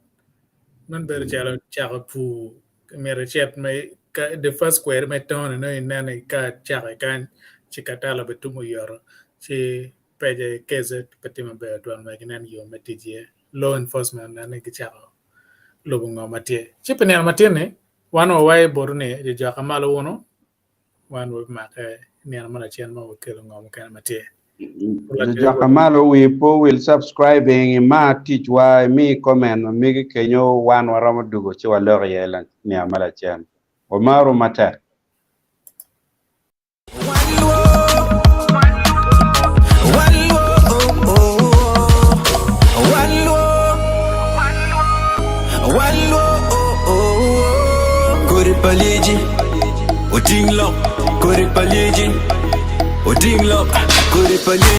Man bedo calo cako pur myero icit me the first kweri me tone nongo ineno ka cako kany ci katalo bitum oyoto ci pece kece pe tye maber twal wek inen yo me tic iye law enforcement nen ni gicako lubo ngo ma tye. Ci pi nino matin-ni wan wawaco botwu ni jojoka malo wunu wan wabimake nino mo lacen ma wakelo ngo mukene ma tye. Jojoka malo wi pe owil subscribing imar ticwa imi comment ma megi kenyo wan waromo dugo ci walok iye nino ma lacen. Wamaru matek. Kodi pa lyeci oting lok, kodi pa lyeci oting lok, kodi pa lyeci.